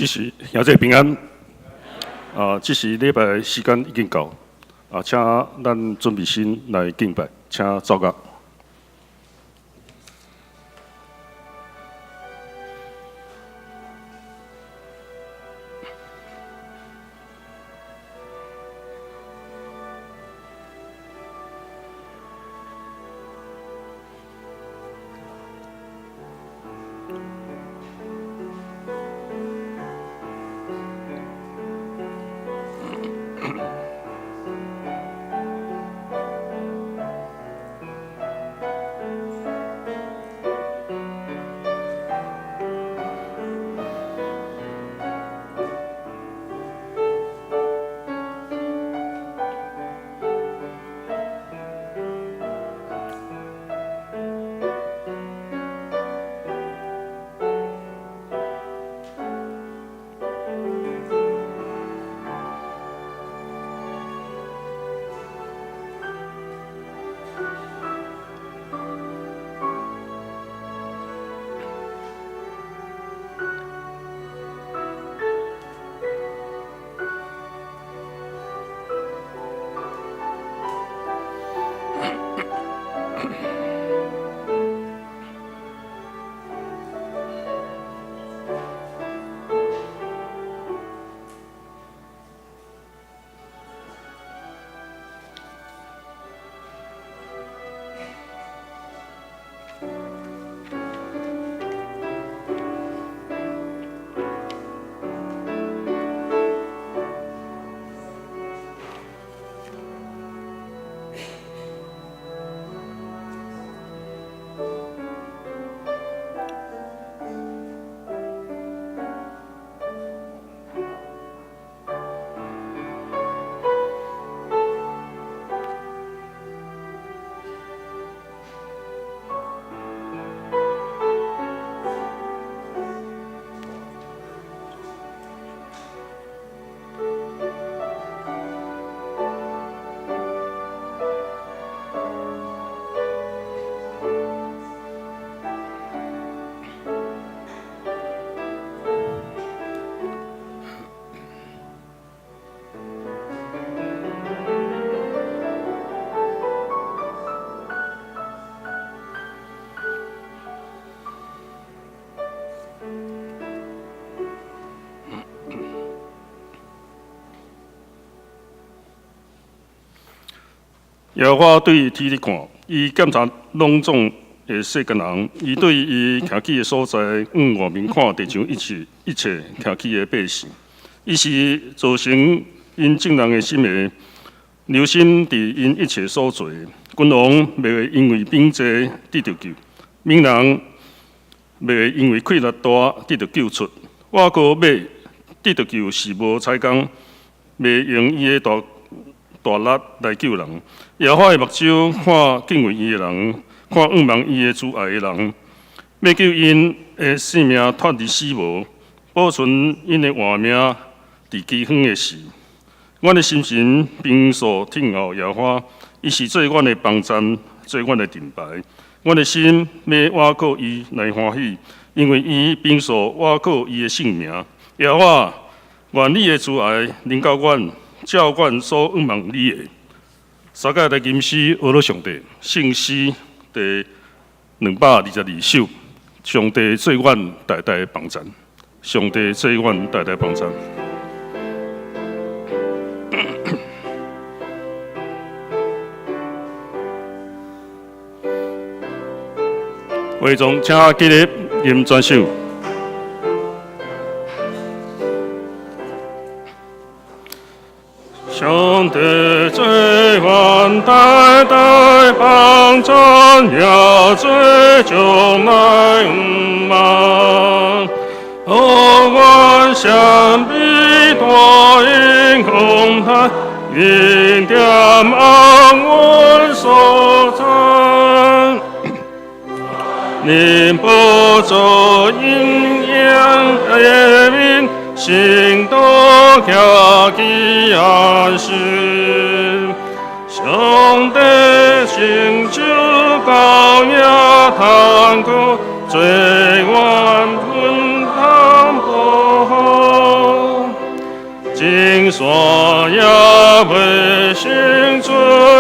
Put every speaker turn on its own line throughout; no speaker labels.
這時兄弟平安。啊，這時禮拜時間已經到，啊，請咱準備心來敬拜，請奏樂。耶和華對天咧看，伊檢查攏總的世間人，伊對伊徛起的所在，向外面看地上一切一切徛起的百姓。伊是造成𪜶眾人的心的，留心佇𪜶一切所做的。君王袂會因為兵災得著救，猛人袂會因為氣力大得著救出。倚靠馬得著救是無彩工，袂用伊的大大力來救人。耶和華的目睭看敬畏伊的人，看仰望伊的慈愛的人，欲救𪜶的性命脫離死無，保存𪜶的活命佇饑荒的時。阮的心神平素聽候耶和華，伊是做阮的幫贊，做阮的盾牌。阮的心欲倚靠伊來歡喜，因為伊平素倚靠伊的聖名。耶和華，願你的慈愛臨到阮，照阮所仰望你的。三界來吟詩，呵咾上帝，聖詩第222首。上帝做阮大大的幫贊，上帝做阮大大幫贊。會眾請起立，吟全首。上帝做阮大大幫贊，也做將來仰望。予阮閃避大英雄台，恩典安穩所在。恁寶座陰陽的面，心都徛起安心。上帝成就高雅堂歌，做阮分担保护。山也袂成做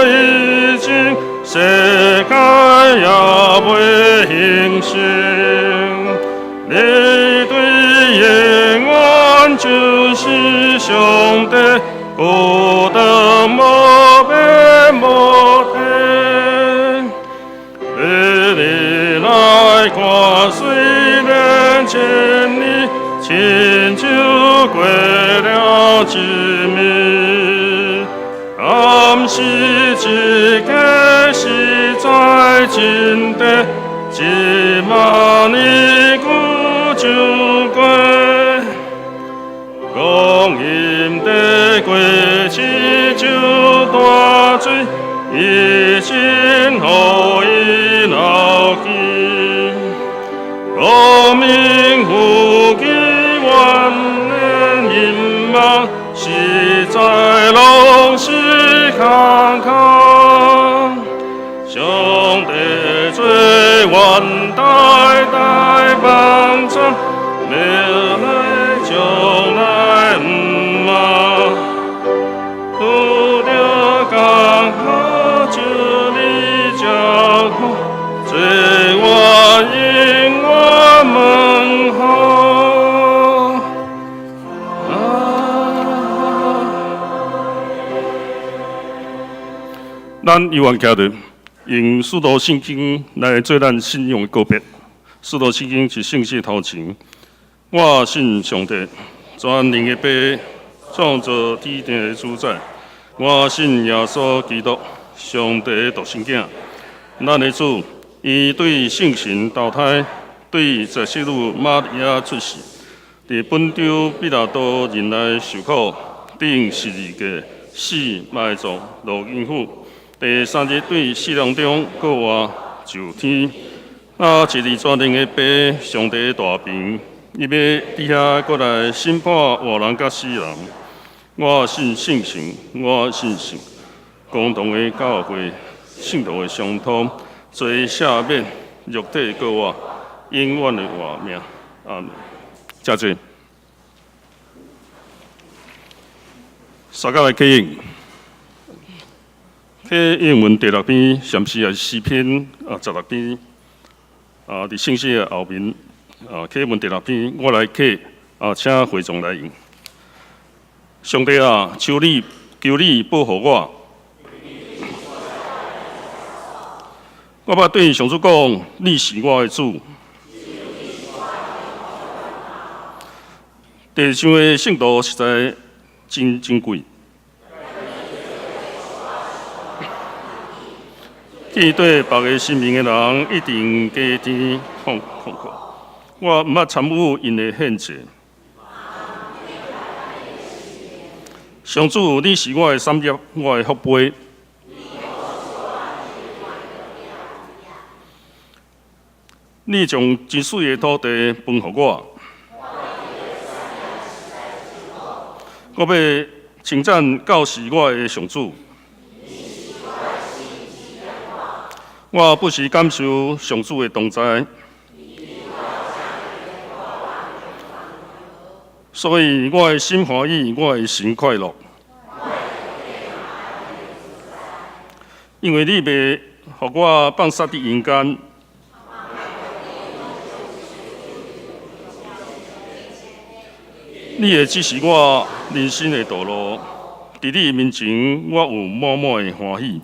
异景，世界也袂形成。你對永遠就是上帝，孤單無變無替。你來看，雖然千年，親像過了一暝。敢是這個實在真的，一萬年久就過。光陰的過去就大水，已經予伊留記。光明富貴萬年隱瞞，實在攏是空空。上帝做阮代代幫贊，未來將來毋忘。拄著剛好就你這好，做我永遠問候。啊！咱猶原徛著，用使徒信經來做咱信仰的告別。使徒信經是聖詩頭前，我信上帝，全能的父，創造天地的主宰。我信耶穌基督，上帝的獨生囝，咱的主，伊對聖神投胎，對十四女瑪利亞出世，佇本丟彼拉多任內受苦，釘十字架，死埋葬，落陰府，第三日對死人中復活，上天。啊，坐佇全能的父，上帝的大爿，伊欲佇遐閣來審判活人佮死人。我信聖神，我信聖公同的教會，聖徒的相通，罪赦免，肉體復活，永遠的活命。阿們。請坐。三甲來啟應，啟應文第六篇，甚至也是詩篇16篇。佇聖詩的後面，啟文第六篇，我來啟，請會眾來應。上帝啊，求你保護我。我捌對上主講，你是我的主。地上的聖徒實在真珍貴。見對別个神明的人，一定加添痛痛苦。我毋捌參與𪜶的獻祭。上主，你是我的產業，我的福杯。你將真媠的土地分予我。我欲稱讚教示我的上主。我不時感受上主的同在，所以我的心歡喜，我的神快樂。因為你袂予我放殺佇陰間，你會指示我人生的道路。佇你面前，我有滿滿的歡喜。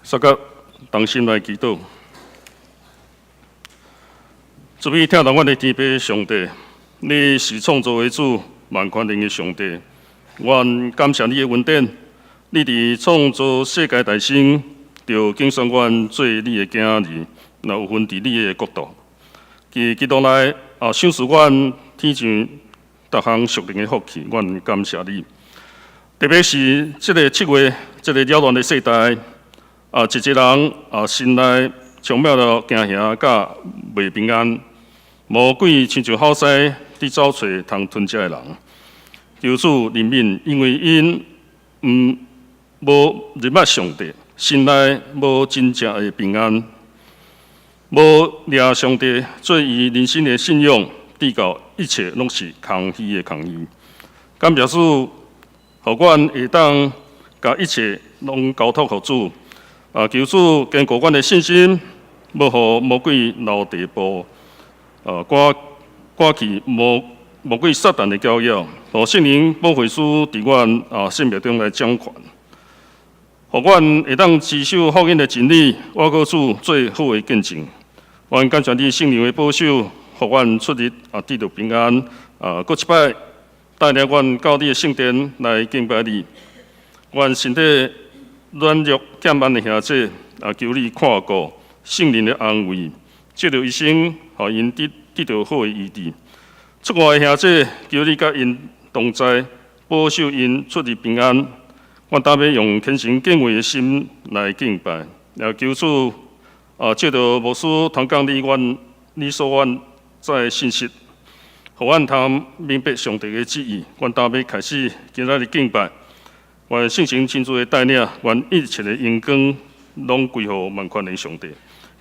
大家同心來祈禱，慈悲疼惜阮的天父上帝，你是創造的主，萬權能的上帝。阮感謝你的恩典，你佇創造世界大先，就揀選阮做你的囝兒，若有份佇你的國度。佇基督內啊，賞賜阮天上逐項屬靈的福氣，阮感謝你。特別是這个7月，這个擾亂的世代。一濟人心內充滿了驚嚇佮袂平安，魔鬼親像吼獅佇走揣通吞食的人。求主憐憫，因為𪜶毋無認捌上帝，心內無真正的平安，無掠上帝做伊人生的信仰，直到一切攏是空虛的空虛。感謝主，予阮會當共一切攏交託予主。啊，求主堅固阮的信心，無予魔鬼留地步。啊，趕趕去魔魔鬼撒旦的攪擾，予聖靈保惠師佇阮啊生命中來掌權，予阮會當持守福音的真理，倚靠主做好的見證。阮感謝你聖靈的保守，予阮出入啊得著平安。啊，閣一擺帶領阮到你的聖殿來敬拜你。阮身體軟弱減慢的兄弟，啊，求你看顧聖靈的安慰，藉著醫生，予𪜶得得著好的醫治。出外的兄弟，求你佮𪜶同在，保守𪜶出入平安。阮今欲用虔誠敬畏的心來敬拜，也求主啊，藉著牧師傳講你阮你所阮知的信息，予阮通明白上帝的旨意。阮今欲開始今仔日敬拜，願聖神親自的帶領，願一切的榮光攏歸予萬權的上帝。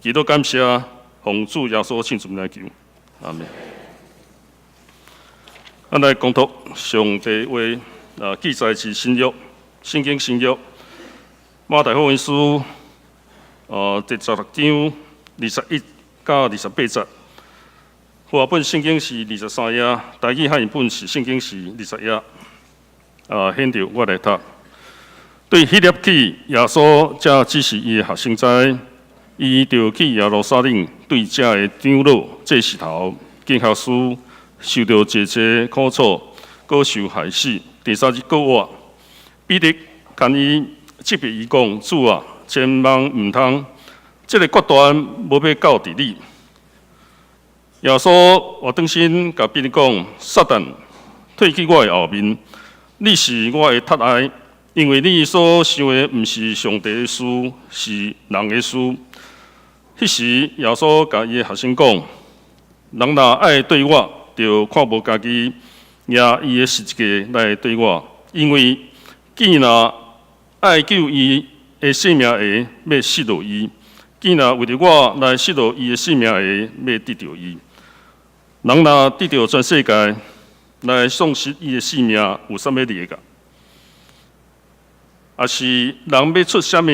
祈禱感謝，奉主耶穌聖名來求，阿們。咱來講讀上帝話，啊，記載是新約，聖經新約，馬太福音書，第十六章21到28節。和合本聖經是23頁，台語漢譯本是聖經是20頁。啊，現著我來讀。對彼粒起，耶穌才指示伊的學生知，伊著去耶路撒冷，對遮的長老、祭司頭、經學師受著濟濟苦楚，閣受害死，第三日閣活。彼得牽伊責備伊講：主啊，千萬毋通，這个決斷無欲到佇你。耶穌活轉身，共彼得講：撒旦，退去我的後面！你是我的窒礙，因為你所想的毋是上帝的事，是人的事。彼時，耶穌共伊的學生講：人若愛綴我，著看無家己，舉伊的十字架來綴我。因為見若愛救伊的性命的，欲失落伊；見若為著我來失落伊的性命的，欲得著伊。人若得著全世界，來喪失伊的性命，有啥物利益？抑是人欲出啥物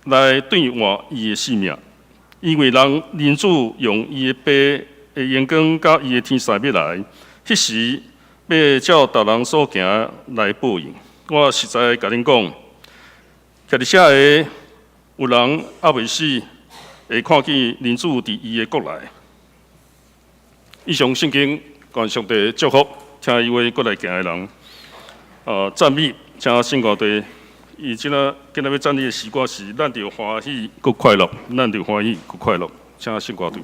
來兌換伊的性命？因為人人子用伊的爸的榮光佮伊的天使欲來，彼時欲照逐人所行來報應。我實在共恁講，徛佇遮的有人猶未死，會看見人子佇伊的國來。以上聖經，願上帝祝福聽伊話過來行的人。讚美，請聖歌隊，伊這仔今仔欲讚美的詩歌是咱著歡喜閣快樂，咱著歡喜閣快樂，請聖歌隊。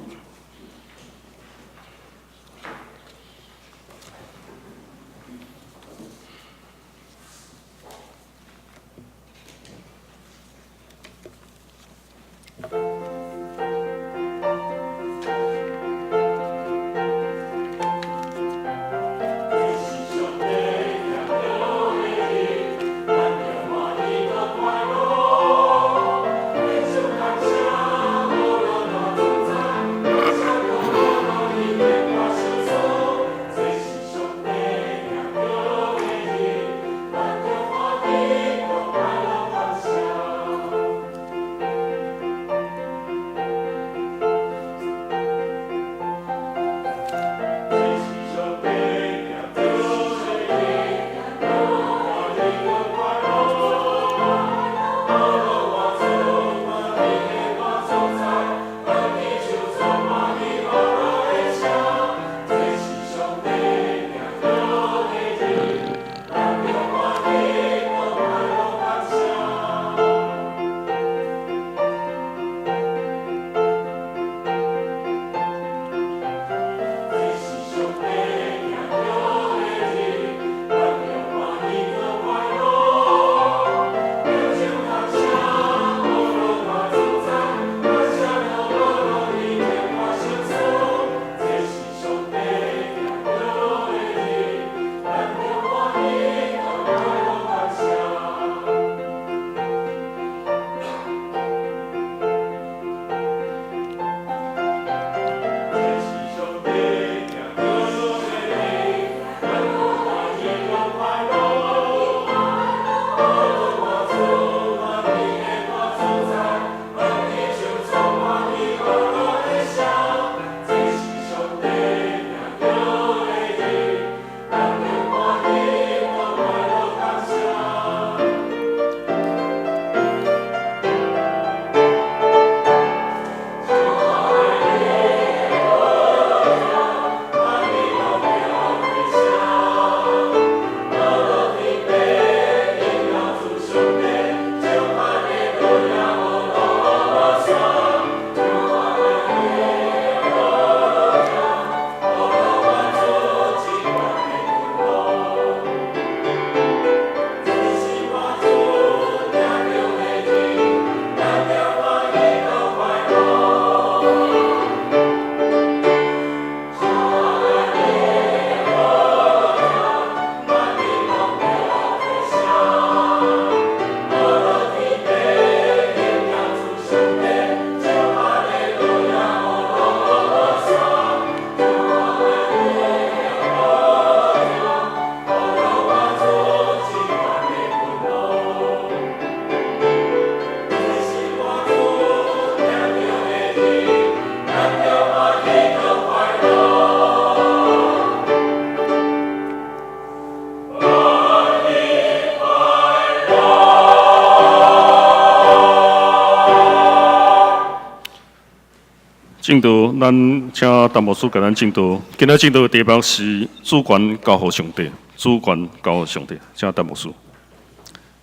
證道，咱請陳牧師共咱證道。今仔證道的題目是主權交予上帝，主權交予上帝，請陳牧師。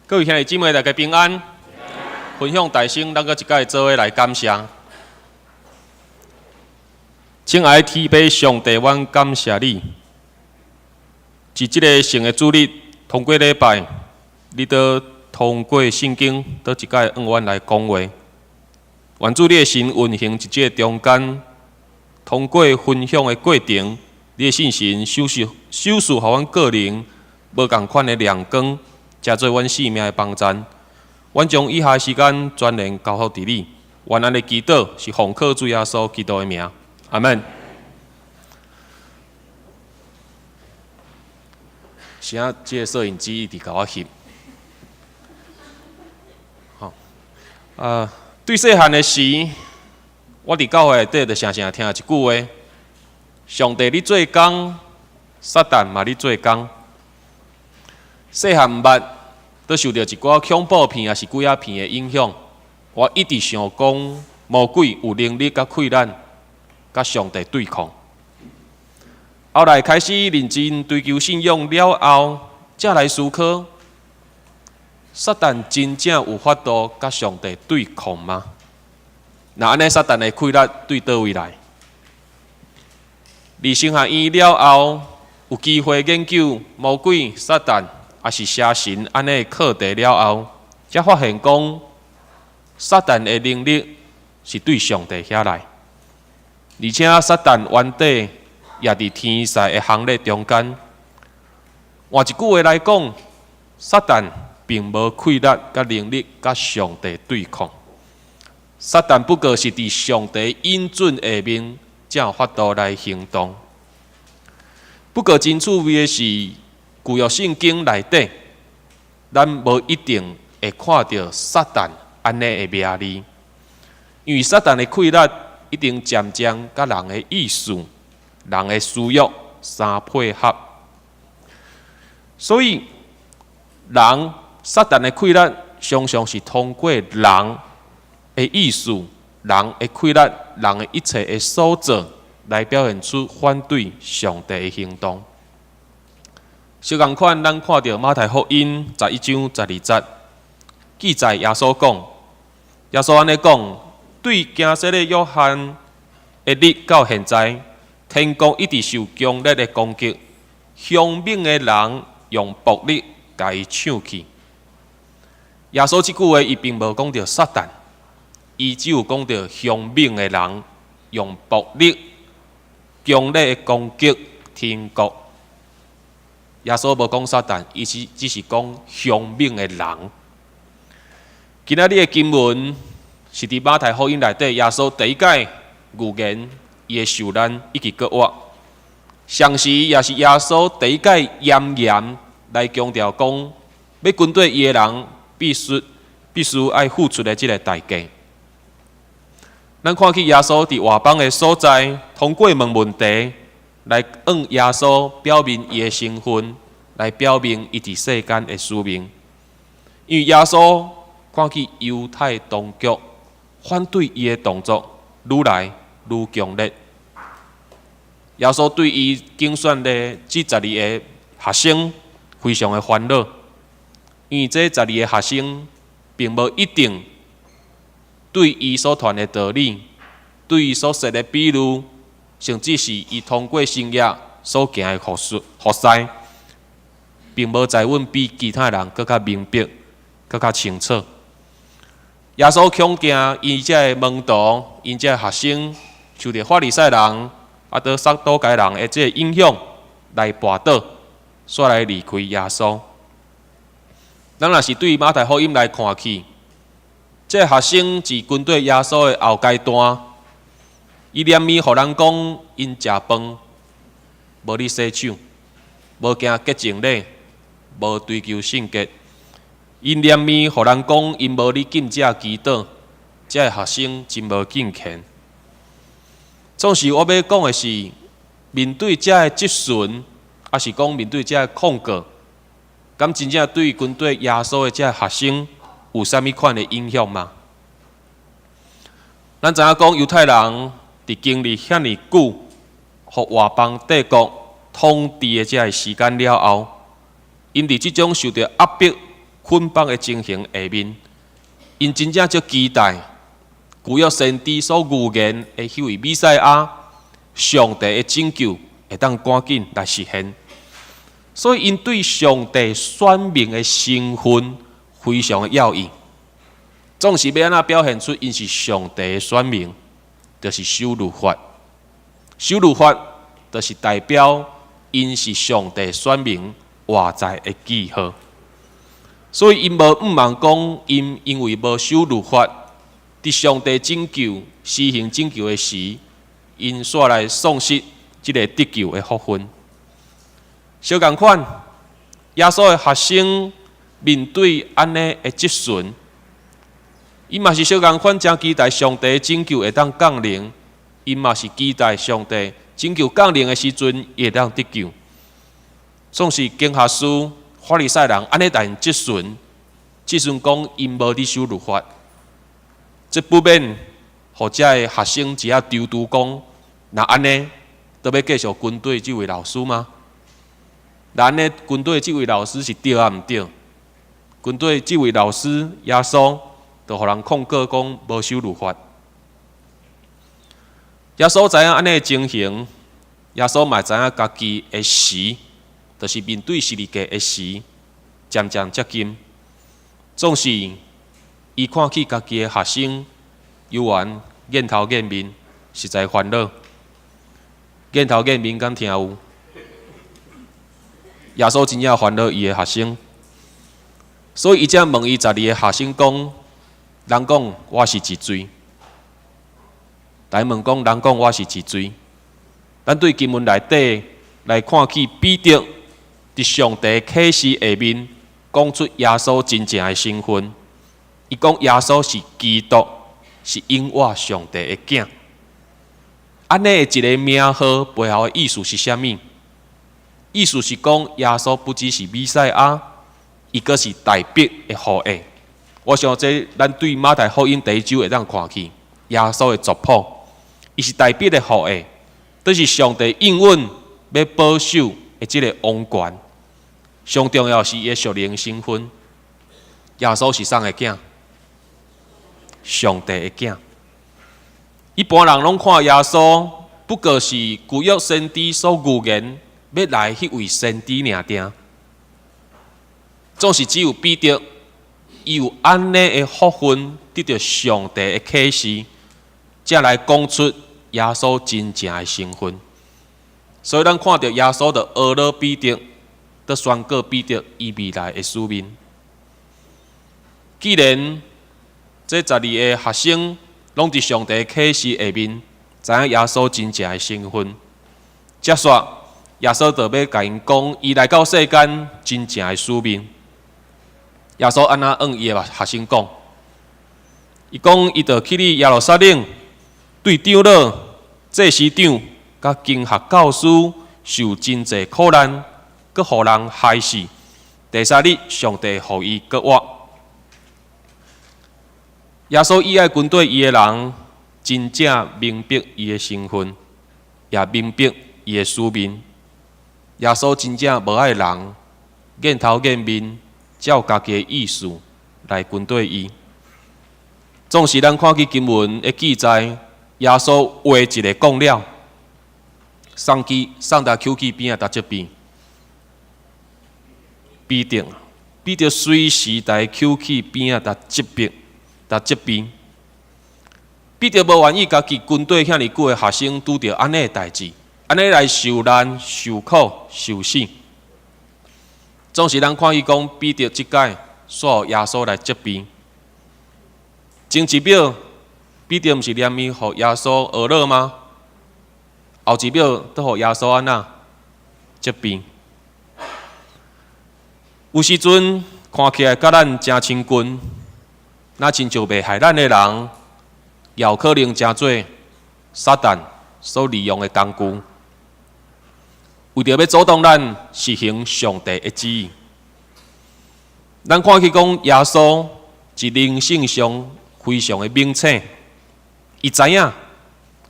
各位兄弟姊妹，大家平安。分享大聲，咱閣一擺做伙來感謝。親愛的天父上帝，阮感謝你。佇這个聖的主日，通過禮拜，你都通過聖經，閣一擺向阮來講話。願主你的神運行佇這个中間，通過分享的過程，你的聖神賞賜賞賜予阮個人無仝款的亮光，成做阮生命的幫贊。阮將以下時間全然交託佇你，願按呢祈禱是奉靠主耶穌基督的名，阿門。是啊，這个攝影機一直共我翕。吼，啊，對細漢的時，我佇教會內底就常常聽一句話：上帝咧做工，撒旦嘛咧做工。細漢毋捌，都受著一寡恐怖片抑是鬼仔片的影響，我一直想講魔鬼有能力佮氣力，佮上帝對抗。後來開始認真追求信仰了後，才來思考：撒旦真正有法度佮上帝對抗嗎？若按呢，撒旦的氣力對佗位來？入神學院了後，有機會研究魔鬼、撒旦，抑是邪神按呢課題了後，才發現講撒旦的能力是對上帝遐來，而且撒旦原底也佇天使的行列中間。換一句話來講，撒旦並無氣力佮能力佮上帝對抗。撒旦不過是佇上帝允准下面，才有法度來行動。不過真趣味的是，舊約聖經內底，咱無一定會看著撒旦按呢的名字，因為撒旦的氣力一定漸漸佮人的意思、人的私欲相配合，所以人撒旦的氣力常常是通過人的意思、人的氣力、人的一切的所做，來表現出反對上帝的行動。相仝款，咱看著馬太福音11章12節記載，耶穌講，耶穌按呢講，對行洗禮約翰的日到現在，天國一直受強烈的攻擊，兇猛的人用暴力共伊搶去。耶穌這句話，伊並無講著撒旦，伊只有講著兇猛的人用暴力、強烈的攻擊天國。耶穌無講撒旦，伊是只是講兇猛的人。今仔日的經文是佇馬太福音內底，耶穌第一擺預言伊的受難以及復活，同時也是耶穌第一擺嚴嚴來強調講，欲跟綴伊的人必須愛付出的這个代價。咱看去耶穌佇外邦的所在，通過問問題來向耶穌表明伊的身份，來表明伊佇世間的使命。因為耶穌看見猶太當局反對伊的動作愈來愈強烈，耶穌對伊揀選的這十二个學生非常的煩惱，因為這十二个學生並無一定對伊所傳的道理，對伊所說的比喻，甚至是伊通過神蹟所行的服事服侍，並無在阮比其他人閣較明白、閣較清楚。耶穌恐驚𪜶這个門徒、𪜶這个學生受著法利賽人啊，閣撒都該人的這个影響來跋倒，煞來離開耶穌。咱若是對馬太福音來看去，這个學生是跟綴耶穌的後階段，伊連面予人講𪜶食飯，無咧洗手，無行潔淨禮，無追求聖潔。𪜶連面予人講𪜶無咧禁食祈禱，這个學生真無敬虔。總是我欲講的是，面對這个質詢，抑是講面對這个控告，敢真正對跟綴耶穌的這个學生有啥物款的影響嗎？咱知影講猶太人佇佇經歷遐爾久，予外邦帝國統治的這个時間了後，𪜶佇這種受著壓迫、捆綁的情形下面，𪜶真正足期待舊約先知所預言的彼位彌賽亞，上帝的拯救會當趕緊來實現。所以，𪜶對上帝選民的身份非常的猶豫，總是欲按怎表現出𪜶是上帝的選民，就是守律法。守律法就是代表𪜶是上帝選民活在的記號。所以，𪜶無向望講，𪜶因為無守律法，佇上帝拯救、施行拯救的時，𪜶煞來喪失這个得救的福分。相仝款，耶穌的學生面對按呢的質詢，𪜶嘛是相仝款，誠期待上帝拯救會當降臨，𪜶嘛是期待上帝拯救降臨的時陣，會當得救。總是經學士、法利賽人按呢共𪜶質詢，質詢講𪜶無佇守律法，這不免予遮个學生一下躊躇講，若按呢，閣欲繼續跟綴這位老師嗎？若按呢跟綴這位老師是對抑毋對？跟綴這位老師耶穌，就予人控告講無守律法。耶穌知影按呢情形，耶穌嘛知影家己的時，就是面對十字架的時，漸漸接近。總是伊看見家己的學生猶原見頭見面，實在煩惱。見頭見面敢聽有？耶穌真正煩惱伊的學生，所以伊才問伊12个學生講：人講我是一誰？來問講人講我是一誰？咱對經文內底來看見彼得佇上帝啟示下面講出耶穌真正的身份。伊講耶穌是基督，是永活上帝的囝。按呢一个名號背後的意思是啥物？意思是講耶穌不只是彌賽亞，伊閣是大衛的後裔。我想這咱對馬太福音第一章會當看見耶穌的族譜，伊是大衛的後裔，就是上帝應允欲保守的這个王權。上重要是伊的屬靈身份。耶穌是啥的囝？上帝的囝。一般人攏看耶穌，不過是舊約先知所預言欲來彼位先知爾定。總是只有彼得，伊有按呢的福分，得著上帝的啟示，才來講出耶穌真正的身份。所以，咱看著耶穌就呵咾彼得，就宣告彼得伊未來的使命。既然這十二个學生攏佇上帝啟示下面，知影耶穌真正的身份，接續耶穌就欲共𪜶講，伊來到世間真正的使命。耶穌按怎向伊的學生講？伊講，伊著去哩耶路撒冷，對長老、祭司長、佮經學教師受真濟苦難，閣予人害死。第三日，上帝予伊閣活。耶穌意愛跟綴伊的人，真正明白伊的身份，也明白伊的使命。耶穌真正無愛人見頭見面，照家己的意思來跟綴伊。總是咱看見經文的記載，耶穌話一个講了，送去送佇手機邊仔佇這邊，彼得，彼得隨時佇手機邊仔佇這邊，佇這邊。彼得無願意家己跟綴遐爾久的學生拄著按呢的代誌，按呢來受難、受苦、受死。總是咱看伊講彼得這擺煞予耶穌來責備。前一秒，彼得毋是連鞭予耶穌呵咾嗎？後一秒，閣予耶穌按怎責備？有時陣看起來佮咱誠親近，若親像袂害咱的人，也有可能成做撒旦所利用的工具，為著欲阻擋咱實行上帝的旨意。咱看見講耶穌佇靈性上非常的明醒，伊知影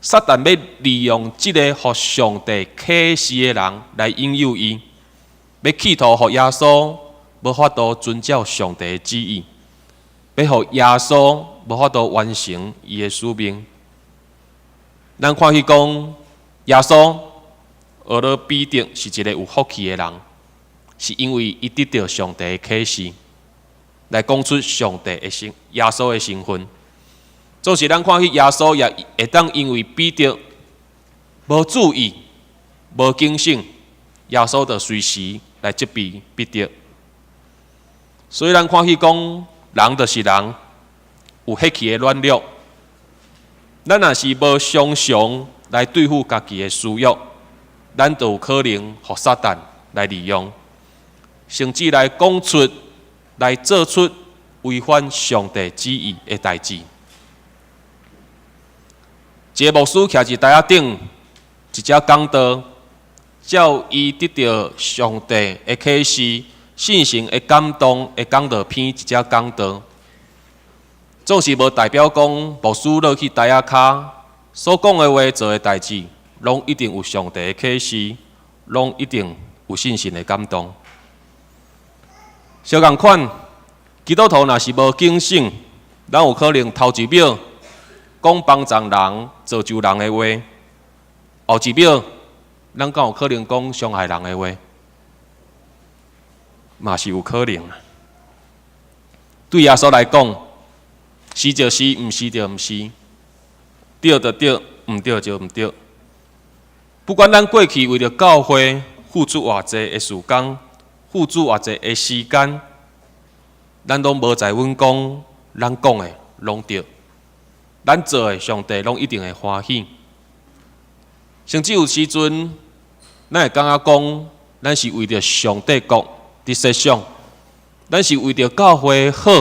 撒旦欲利用這个予上帝啟示的人來引誘伊，欲企圖予耶穌無法度遵照上帝的旨意，欲予耶穌無法度完成伊的使命。咱看彼講耶穌學了彼得是一个有福氣的人，是因為伊得著上帝的啟示，來講出上帝的身耶穌的身份。總是咱看彼耶穌也會當因為彼得無注意、無警醒，耶穌就隨時來責備彼得。所以咱看彼講人就是人，有血氣的軟弱。咱若是無常常來對付家己的私欲，咱就有可能予撒旦來利用，甚至來講出、來做出違反上帝旨意的代誌。一个牧師徛佇台仔頂，一隻講道，照伊得著上帝的啟示、聖神的感動的講道篇一隻講道，總是無代表講牧師落去台仔跤所講的話、做的代誌，攏一定有上帝的啟示，攏一定有聖神的感動。相仝款，基督徒若是無警醒，咱有可能頭一秒講幫助人、造就人的話，後一秒，咱敢有可能講傷害人的話，嘛是有可能。對耶穌來講，是就是，毋是就毋是，對就對，毋對就毋對。不管咱過去為著教會付出偌濟的事工，付出偌濟的時間，咱攏無在阮講，咱講的攏對。咱做的，上帝攏一定會歡喜。甚至有時陣，咱會感覺講，咱是為著上帝國佇設想，咱是為著教會好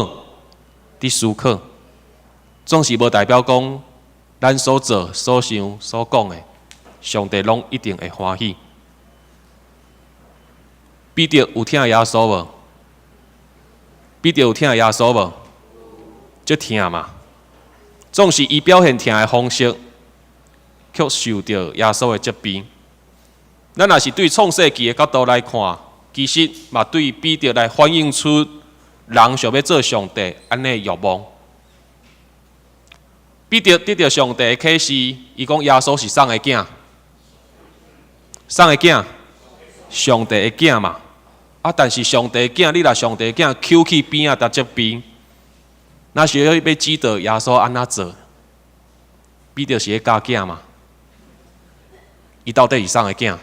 佇思考，總是無代表講，咱所做、所想、所講的，上帝攏一定會歡喜。彼得有疼耶穌無？彼得有疼耶穌無？足疼嘛！總是伊表現疼的方式，卻受著耶穌的責備。咱若是對創世記的角度來看，其實嘛對彼得來反映出人想欲做上帝按呢欲望。彼得得著上帝的啟示，伊講耶穌是啥的囝？啥的囝？上帝的囝嘛。啊！但是上帝的囝，你若上帝的囝抾去邊仔佇責備，若是欲指導耶穌按怎做？彼得是咧教囝嘛？伊到底是啥的囝？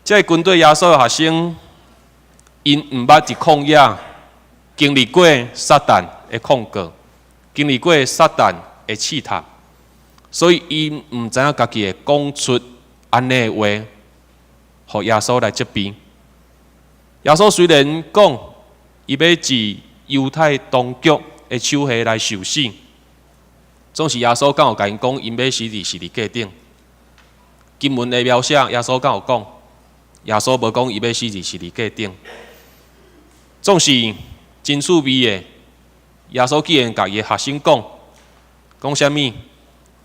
這个跟綴耶穌的學生，𪜶毋捌佇曠野經歷過撒旦的控告，經歷過撒旦的試探，所以𪜶毋知影家己會講出按呢的話，予耶穌來責備。耶穌雖然講伊欲佇猶太當局的手下來受死，總是耶穌敢有共𪜶講，𪜶欲死佇十字架頂。經文的描寫，耶穌敢有講？耶穌無講伊欲死佇十字架頂。總是真趣味的，耶穌竟然共伊的學生講，講啥物？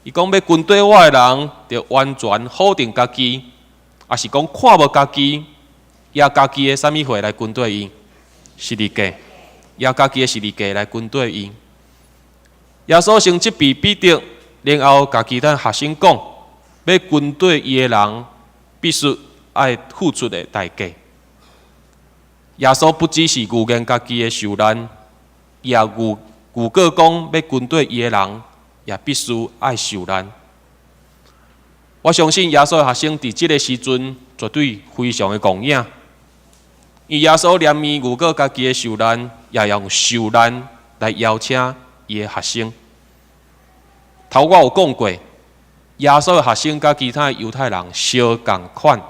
伊講欲跟綴我的人，著完全否定家己，抑是講看無家己，攑家己的啥物貨來跟綴伊？十字架，攑家己的十字架來跟綴伊。耶穌先責備彼得，然後共其他學生講，欲跟綴伊的人，必須愛付出的代價。耶穌不只是預言家己的受難，伊也預告講，欲跟綴伊的人，也必須愛受難。我相信耶穌的學生佇這个時陣絕對非常的戇影，因耶穌連伊預告家己的受難，也用受難來邀請伊的學生。頭我有講過，耶穌的學生佮其他猶太人相仝款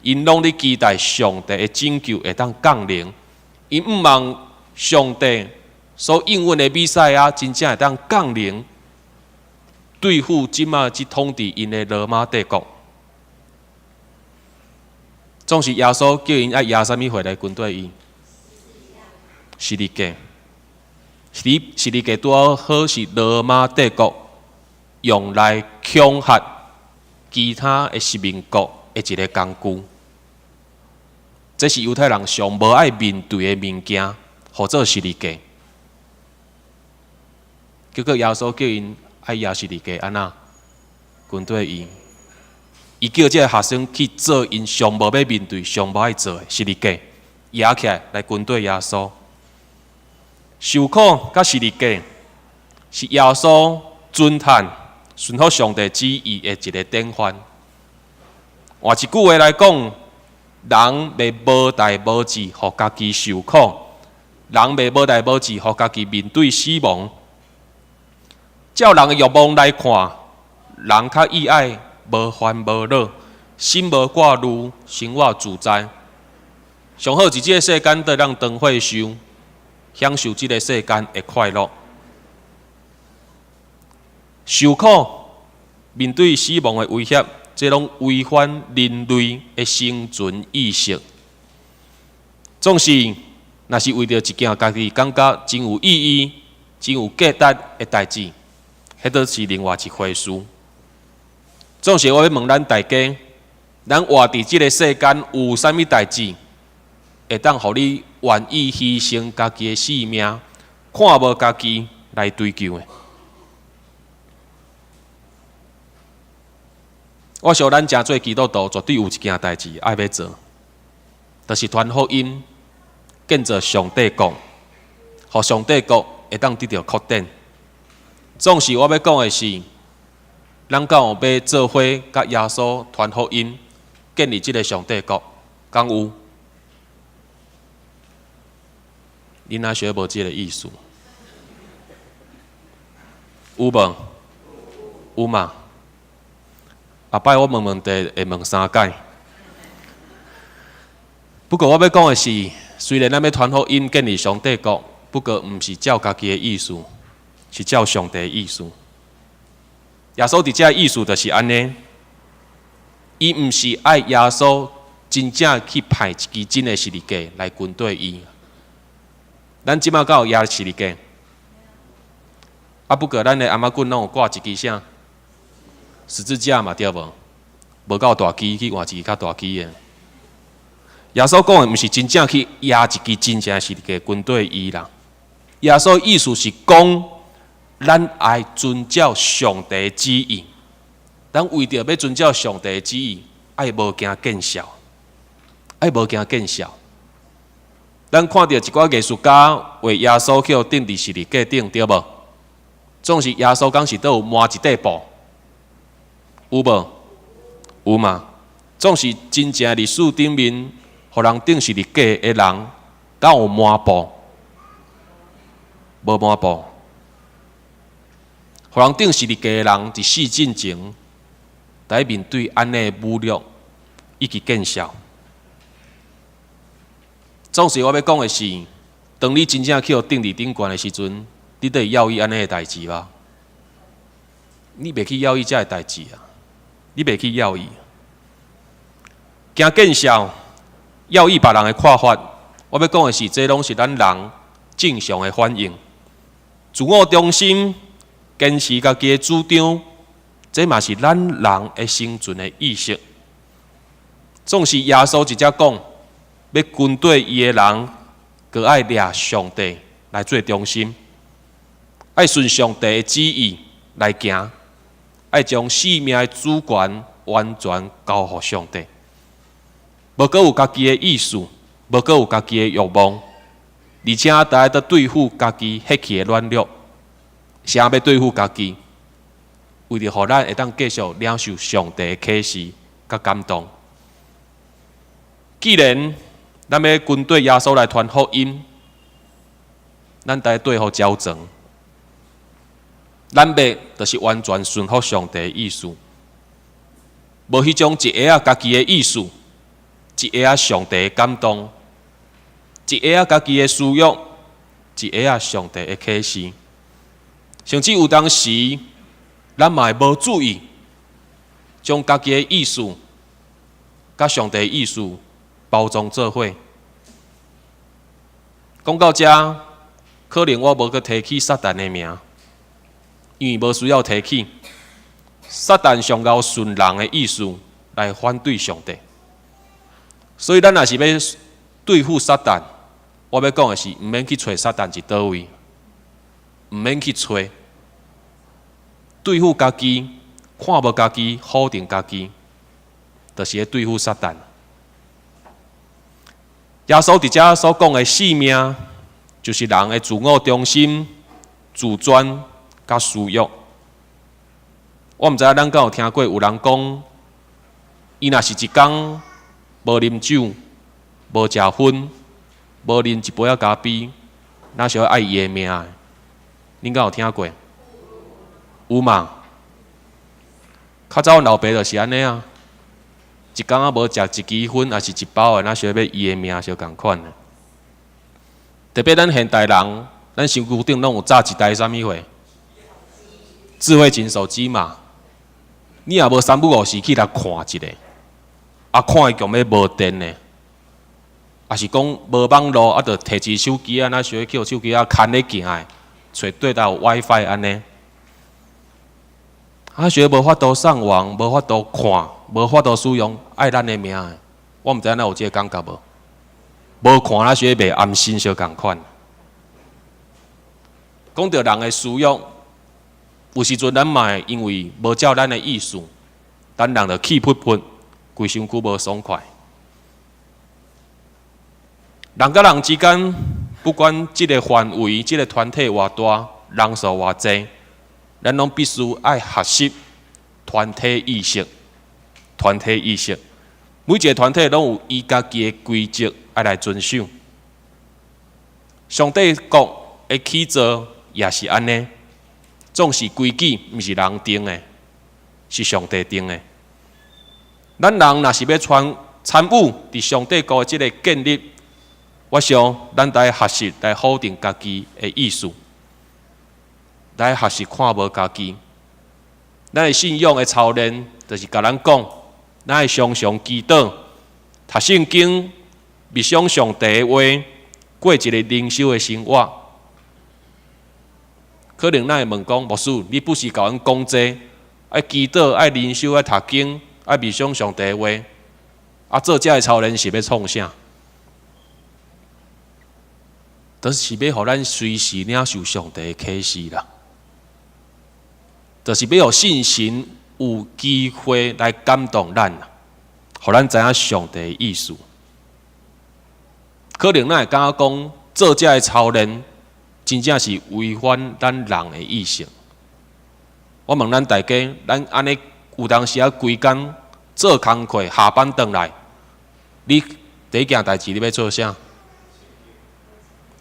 ，𪜶攏咧期待上帝的拯救會當降臨，𪜶向望上帝所應允的彌賽亞真正會當降臨，對付這馬這統治𪜶的羅馬帝國。總是耶穌叫𪜶愛攑啥物貨來跟綴伊？十字架。十字架拄好是羅馬帝國用來恐嚇其他的殖民國的一个工具。這是猶太人上無愛面對的物件，號做十字架。結果耶穌叫𪜶愛舉十字架按怎跟綴伊？伊叫這个學生去做𪜶上無欲面對、上無愛做的十字架，舉起來來跟綴耶穌。受苦佮十字架是耶穌遵行順服上帝旨意的一个典範。換一句話來講，人袂無代無誌，予家己受苦；人袂無代無誌，予家己面對死亡。照人的欲望來看，人較喜愛無煩無惱，心無掛慮，生活自在。上好佇這个世間都會當長歲壽，享受這个世間的快樂。受苦，面對死亡的威脅，這攏違反人類的生存意識。總是，若是為著一件家己感覺真有意義、真有價值的代誌，彼都是另外一回事。總是我欲問咱大家，咱活佇這个世間有啥物代誌，會當予你願意犧牲家己的性命，看無家己來追求的？我想咱誠濟基督徒絕對有一件代誌愛欲做，就是傳福音，建造上帝國，予上帝國會當得著擴展。總是我欲講的是，咱敢有欲做伙佮耶穌傳福音，建立這个上帝國，敢有？恁若學無這个意思？有無？有嘛？後擺我問問題會問三擺。不過我欲講的是，雖然咱欲傳福音建立上帝國，不過毋是照家己的意思，是照上帝的意思。耶穌佇遮的意思就是按呢，伊毋是愛耶穌真正去派一支真的十字架來跟綴伊。咱這馬敢有舉十字架？啊，不過咱的頷仔棍攏有掛一支啥？十字架嘛對無？無夠大支去換一支較大支的。耶穌講的毋是真正去舉一支真正的十字架跟綴伊啦。耶穌意思是講，咱愛遵照上帝旨意。咱為著欲遵照上帝旨意，愛無驚見笑，愛無驚見笑。咱看著一寡藝術家畫耶穌去予釘佇十字架頂，對無？總是耶穌敢是都有抹一塊布。有無？有嘛？總是真正歷史頂面，予人釘十字架的人，敢有抹布？無抹布。予人釘十字架的人，佇死進前，佇面對按呢侮辱以及見笑。總是我欲講的是，當你真正去予釘佇頂懸的時陣，你會猶豫按呢的代誌嗎？你袂去猶豫這个代誌啊！你袂去猶豫，驚見笑，猶豫別人的看法。我欲講的是，這攏是咱人正常的反應。自我中心，堅持家己的主張，這嘛是咱人的生存的意識。總是耶穌直接講，欲跟綴伊的人，閣愛掠上帝來做中心，愛順上帝的旨意來行。愛將生命的主權完全交予上帝，無閣有家己的意思，無閣有家己的欲望，而且著愛閣對付家己血氣的軟弱，啥欲對付家己？為著予咱會當繼續領受上帝的啟示佮感動。既然咱欲跟綴耶穌來傳福音，咱著愛對予周全。咱欲就是完全順服上帝的意思，無彼種一下仔家己的意思，一下仔上帝的感動，一下仔家己的私欲，一下仔上帝的啟示。甚至有當時，咱嘛會無注意，將家己的意思佮上帝的意思包裝做伙。講到遮，可能我無閣提起撒旦的名，因為無需要提起。撒旦上𠢕順人的意思來反對上帝，所以咱若是欲對付撒旦，我欲講的是，毋免去揣撒旦佇佗位，毋免去揣，對付家己，看無家己，否定家己，就是咧對付撒旦。耶穌佇遮所講的四命，就是人的自我中心、自尊佮私欲。我毋知影咱敢有聽過有人講，伊若是一工無啉酒、無食薰、無啉一杯仔咖啡，若是會愛伊的命的？恁敢有聽過？有嘛？較早阮老爸就是按呢啊，一工仔無食一支薰，抑是一包的，若是欲伊的命相仝款的。特別咱現代人，咱身軀頂攏有紮一台啥物貨？智慧型手機嘛。你若無三不五時去來看一下，啊，看伊強欲無電呢，抑是講無網路，啊，就提一支手機啊，若想欲去予手機仔牽咧行的，揣對佗有 WiFi 按呢。啊，想欲無法度上網，無法度看，無法度使用，愛咱的命的。我毋知影咱有這個感覺無？無看若想欲袂安心相仝款。講著人的私欲，有時陣咱嘛會因為無照咱的意思，咱人就氣噗噗，規身軀無爽快。人佮人之間，不管這個範圍、這個團體偌大，人數偌濟，咱攏必須愛學習團體意識。團體意識，每一個團體攏有伊家己的規則愛來遵守。上帝國的起造也是按呢，總是規矩，毋是人定的，是上帝定的。咱人若是欲參參與佇上帝國的這个建立，我想咱得學習來否定家己的意思，來學習看無家己。咱的信仰的操練，就是共咱講，咱愛常常祈禱、讀聖經、默想上帝的話，過一個靈修的生活。可能咱會問講，牧師，你不時共阮講這個，愛祈禱、愛靈修、愛讀經、愛默想上帝的話，啊，做這个操練是欲創啥？就是欲予咱隨時領受上帝的啟示啦。就是欲予聖神有機會來感動咱，予咱知影上帝的意思。可能咱會感覺講做這个操練，真正是違反咱人的意識。我問咱大家，咱按呢有當時仔規工做工課，下班轉來，你第一件代誌你欲做啥？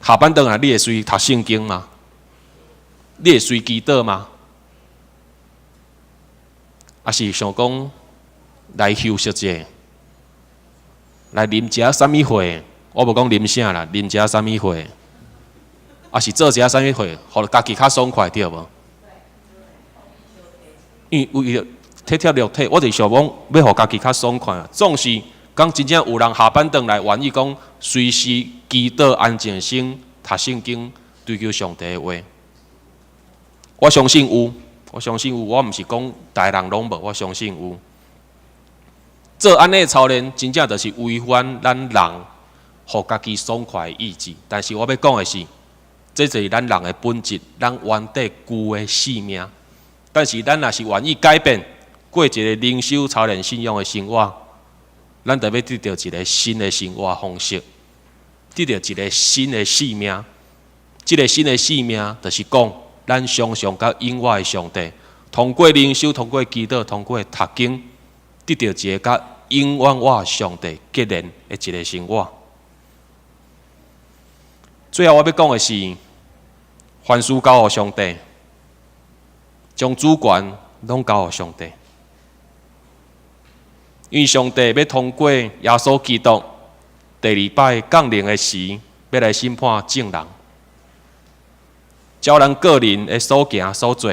下班轉來，你會隨讀聖經嗎？你會隨祈禱嗎？抑是想講來休息者，來啉一下啥物貨？我無講啉啥啦，啉一下啥物貨？抑是做一下啥物貨，予家己較爽快對無？因為為著體貼肉體，我就想講欲予家己較爽快。總是講真正有人下班轉來，願意講隨時祈禱、安靜心、讀聖經、追求上帝的話。我相信有，我相信有，我毋是講逐个人攏無，我相信有。做按呢的操練，真正就是違反咱人予家己爽快的意志。但是我欲講的是，這就是咱人的本質，咱原底舊的性命。但是咱若是願意改變，過一個靈修操練信仰的生活，咱就欲得著一个新的生活方式，得著一个新的性命。這个新的性命，就是講咱常常佮永活的上帝，通過靈修、通過祈禱、通過讀經，得著一个佮永遠活上帝結連的一个生活。最後我欲講的是，凡事交予上帝，將主權攏交予上帝，因為上帝欲通過耶穌基督第二擺降臨的時，欲來審判眾人，照咱個人的所行所做，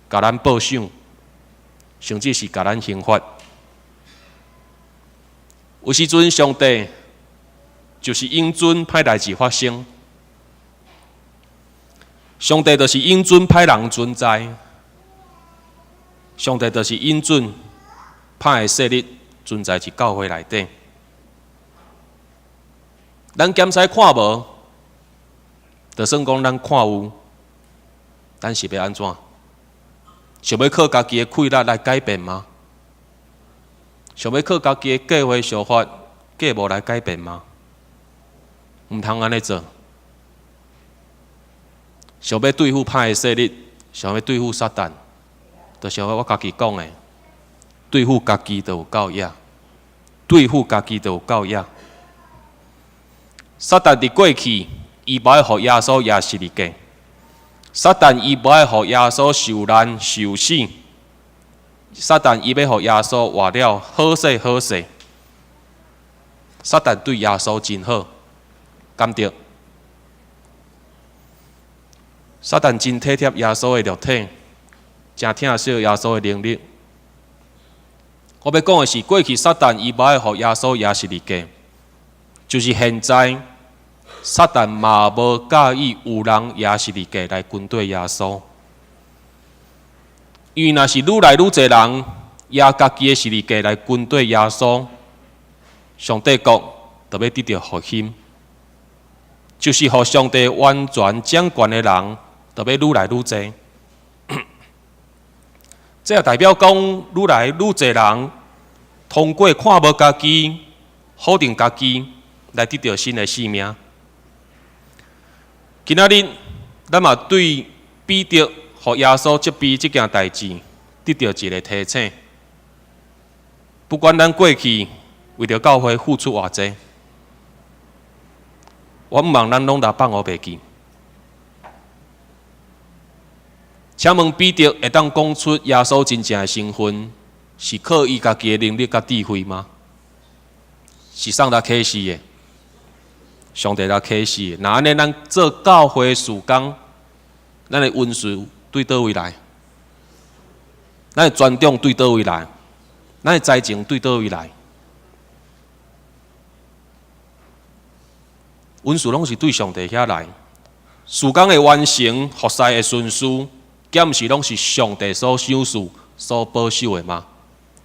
共咱報賞，甚至是共咱刑罰。有時陣上帝就是允准歹代誌發生，上帝就是允准歹人存在，上帝就是允准歹的勢力存在佇教會內底。咱檢視看無，就算講咱看有，咱是欲按怎？想欲靠家己的氣力來改變嗎？想欲靠家己的計劃、想法、計謀來改變嗎？毋通按呢做。想欲對付歹的勢力，想欲對付撒旦，就像我家己講的，對付家己就有夠額，對付家己就有夠額。撒旦佇過去，伊無愛予耶穌壓十字架。撒旦伊無愛予耶穌受難受死。撒旦伊欲予耶穌活了好勢好勢。撒旦對耶穌真好，敢著？撒旦真體貼耶穌的肉體，誠疼惜耶穌的能力。我欲講的是，過去撒旦伊無愛予耶穌壓十字架，就是現在撒旦嘛無佮意有人壓十字架來跟綴耶穌。因為若是愈來愈濟人壓家己的十字架來跟綴耶穌，上帝國就欲得著復興，就是予上帝完全掌權的人，就欲愈來愈濟。這也代表講，愈來愈濟人通過看無家己、否定家己，來得著新的生命。今仔日，咱嘛對彼得予耶穌責備這件代誌，得著一个提醒。不管咱過去為著教會付出偌濟，我毋望咱攏來放予袂記。請問彼得會當講出耶穌真正的身份，是靠伊家己的能力佮智慧嗎？是啥來啟示的？上帝來啟示的。若按呢，咱做教會事工，咱的恩賜對佗位來？咱的專長對佗位來？咱的才情對佗位來？恩賜攏是對上帝遐來。事工的完成，服侍的順序，敢毋是攏是上帝所賞賜、所保守的嗎？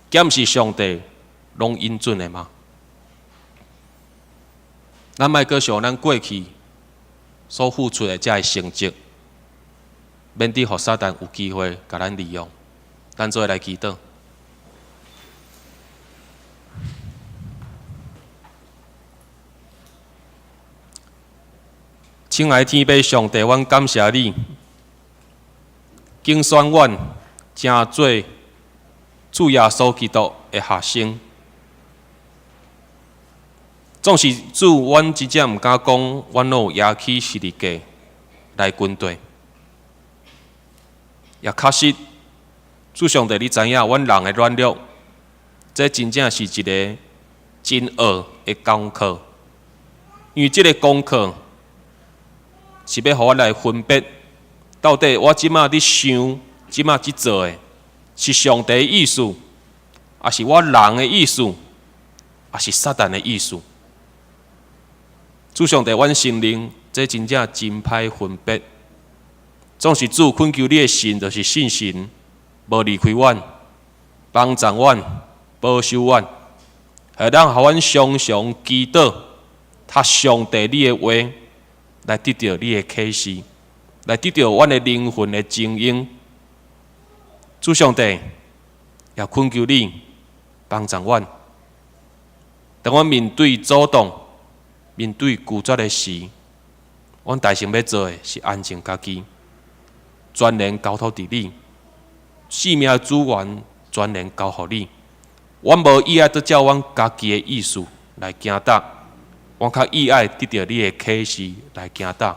敢毋是上帝攏允准的嗎？咱莫閣想咱過去所付出的這个成績，免得予撒旦有機會共咱利用。咱做伙來祈禱。親愛天父上帝，阮感謝你，揀選阮成做主耶穌基督的學生。總是主，阮真正毋敢講，阮攏有舉起十字架來跟綴。也確實，主上帝，你知影阮人的軟弱，這真正是一个真惡的功課。因為這个功課是欲予阮來分別，到底我這馬佇想，這馬佇做的，是上帝的意思，抑是我人的意思，抑是撒旦的意思？主上帝，阮承認，這真正真歹分別。總是主懇求你的神，就是聖神，無離開阮，幫助阮，保守阮，會當予阮常常祈禱，讀上帝你的話，來得著你的啟示，來得著阮的靈魂的精英。主上帝，也懇求你幫助阮，當阮面對阻擋、面對拒絕的時，阮大先欲做的是安靜家己，全然交託佇你，生命資源全然交予你。阮無意愛閣照阮家己的意思來行踏，阮較意愛得著你的啟示來行踏。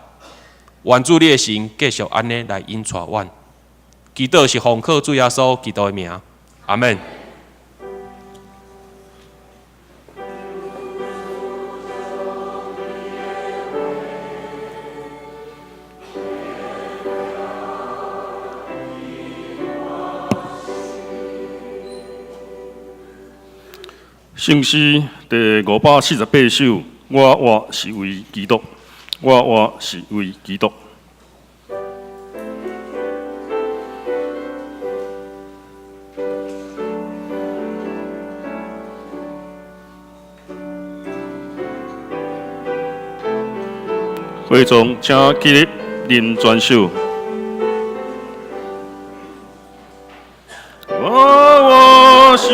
願主你的神繼續按呢來引帶阮。祈禱是奉靠主耶穌基督的名，阿們。
聖詩第548首，我活是為基督，我活是為基督。會眾請起立，認全守。我是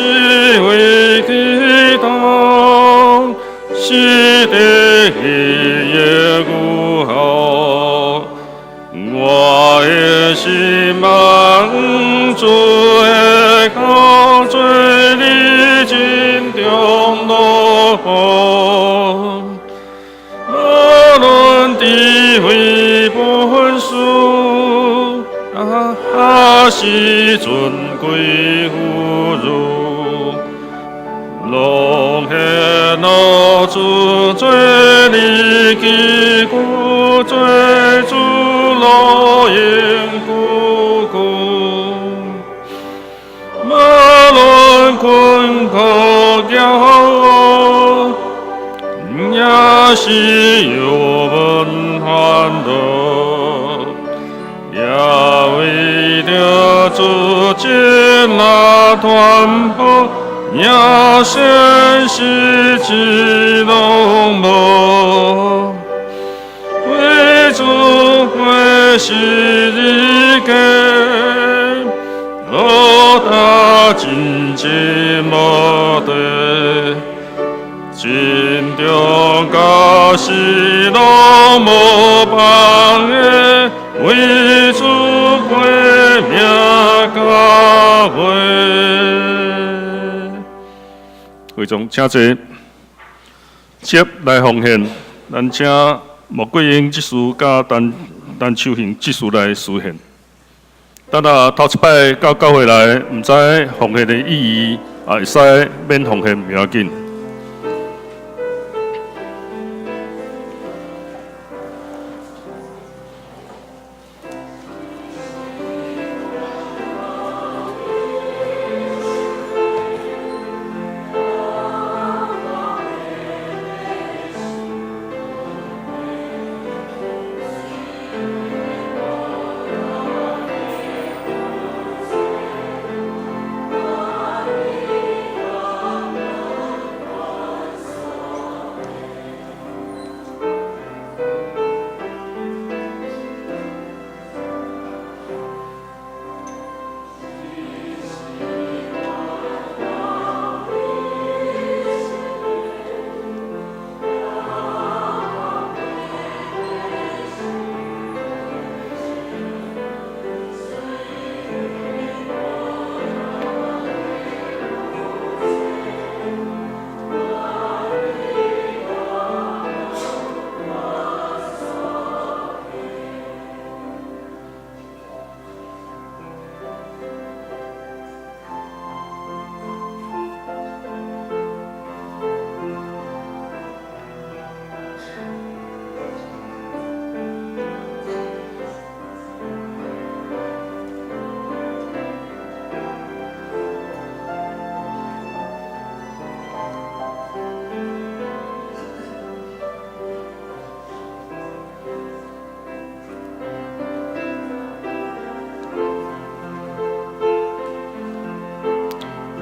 為基督，是地的牛吼，我的心望主的高做你真中樂。無論智慧本事，還是尊貴富裕，攏獻予主做你基督，做主樂永久久。無論困苦驕傲，也是有本歡樂，也為著主真來傳播，也顯實際攏無。為主為十字架，我達真正目的，真重價是攏無放的，為主過命到尾。會眾請坐，接來奉獻，咱請莫桂英執事佮陳陳秋杏執事來司獻。等下頭一擺到教會來，毋知奉獻的意義，也會使免奉獻無要緊。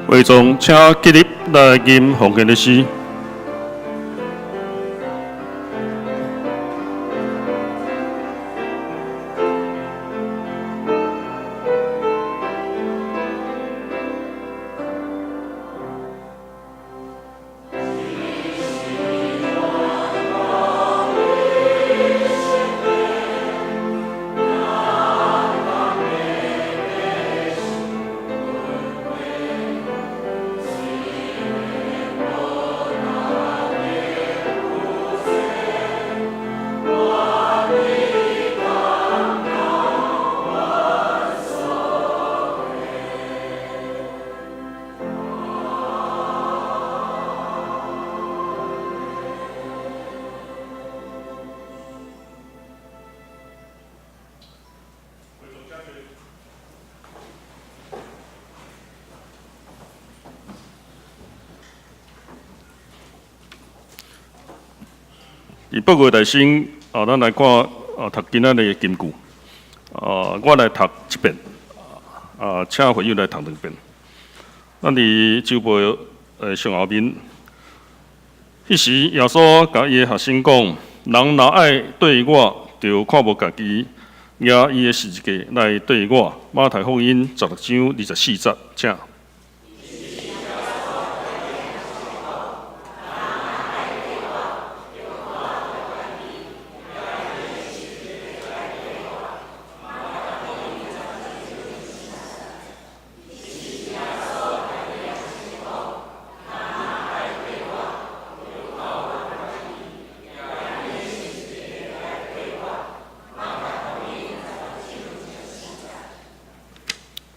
會眾請起立來吟奉獻的詩。伫報告內先，啊，咱來看啊，讀今仔日的金句。啊，我來讀一遍，啊，請會友來讀兩遍。咱佇週報的上後面，彼時耶穌共伊的學生講。人若愛綴我，就看無家己，舉伊的十字架來綴我。馬太福音16章24節，請。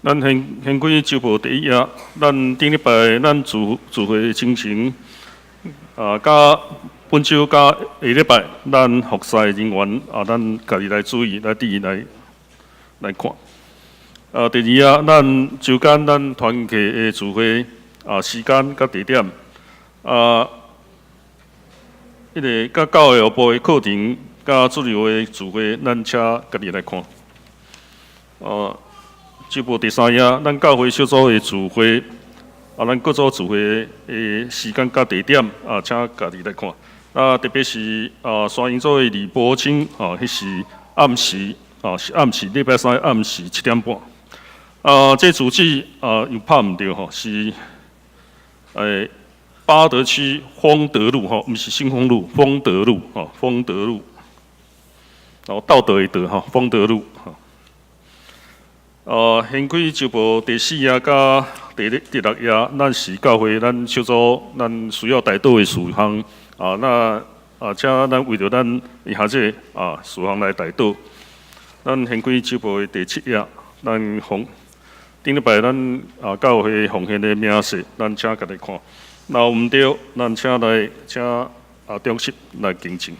咱掀掀開週報第一頁，咱頂禮拜咱聚聚會進程，啊，佮本週佮下禮拜，咱服侍人員啊，咱家己來注意，來佇來來看。啊，第二頁，咱週間咱團契的聚會啊，時間佮地點，啊，彼个佮教會部的課程佮主日的聚會，咱請家己來看。啊。週報第三頁，咱教會小組的聚會，啊，咱各組聚會的時間佮地點，啊，請家己來看。啊，特別是啊，山營組的李伯清，啊，彼是暗時，啊，是暗時禮拜三暗時7點半。啊，這住址啊，又拍毋著吼，是八德區豐德路吼，毋是新豐路，豐德路吼，豐德路。哦，道德的德吼，豐德路吼。掀開週報第四頁佮第六頁，咱是教會咱小組咱需要代禱的事項啊，那啊，請咱為著咱以下這個啊事項來代禱。咱掀開週報的第七頁，咱奉頂禮拜咱啊教會奉獻的明細，咱請家己看。若有毋對，咱請來請啊長執來更正。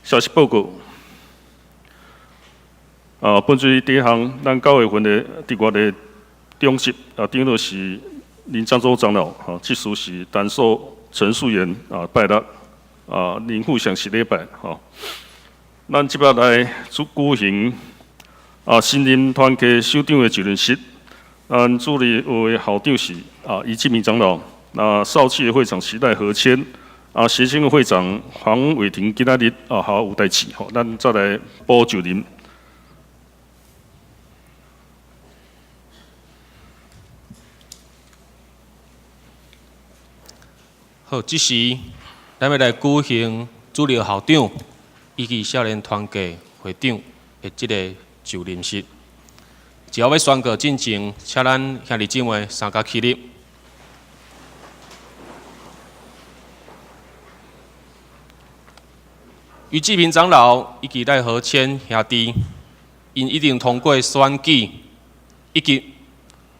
消息報告。啊，本水第一項，咱九月份的佇月的長執啊，長老是林漳州長老，吼，執事是陳素陳素媛啊，拜六啊，林富祥是禮拜，吼。咱這擺來主舉行啊，新任團契首長的就任式。咱主禮的校長是啊，余志明長老，那少契的會長是賴和謙，啊，協青的會長黃偉庭今仔日啊，下午有代志，吼，咱再來補就任。
好，這時咱欲來舉行主任校長以及少年團契會長的這个就任式。只要欲宣告進前，請咱兄弟姊妹三腳起立。余志平長老以及賴和謙兄弟，𪜶一定通過選舉以及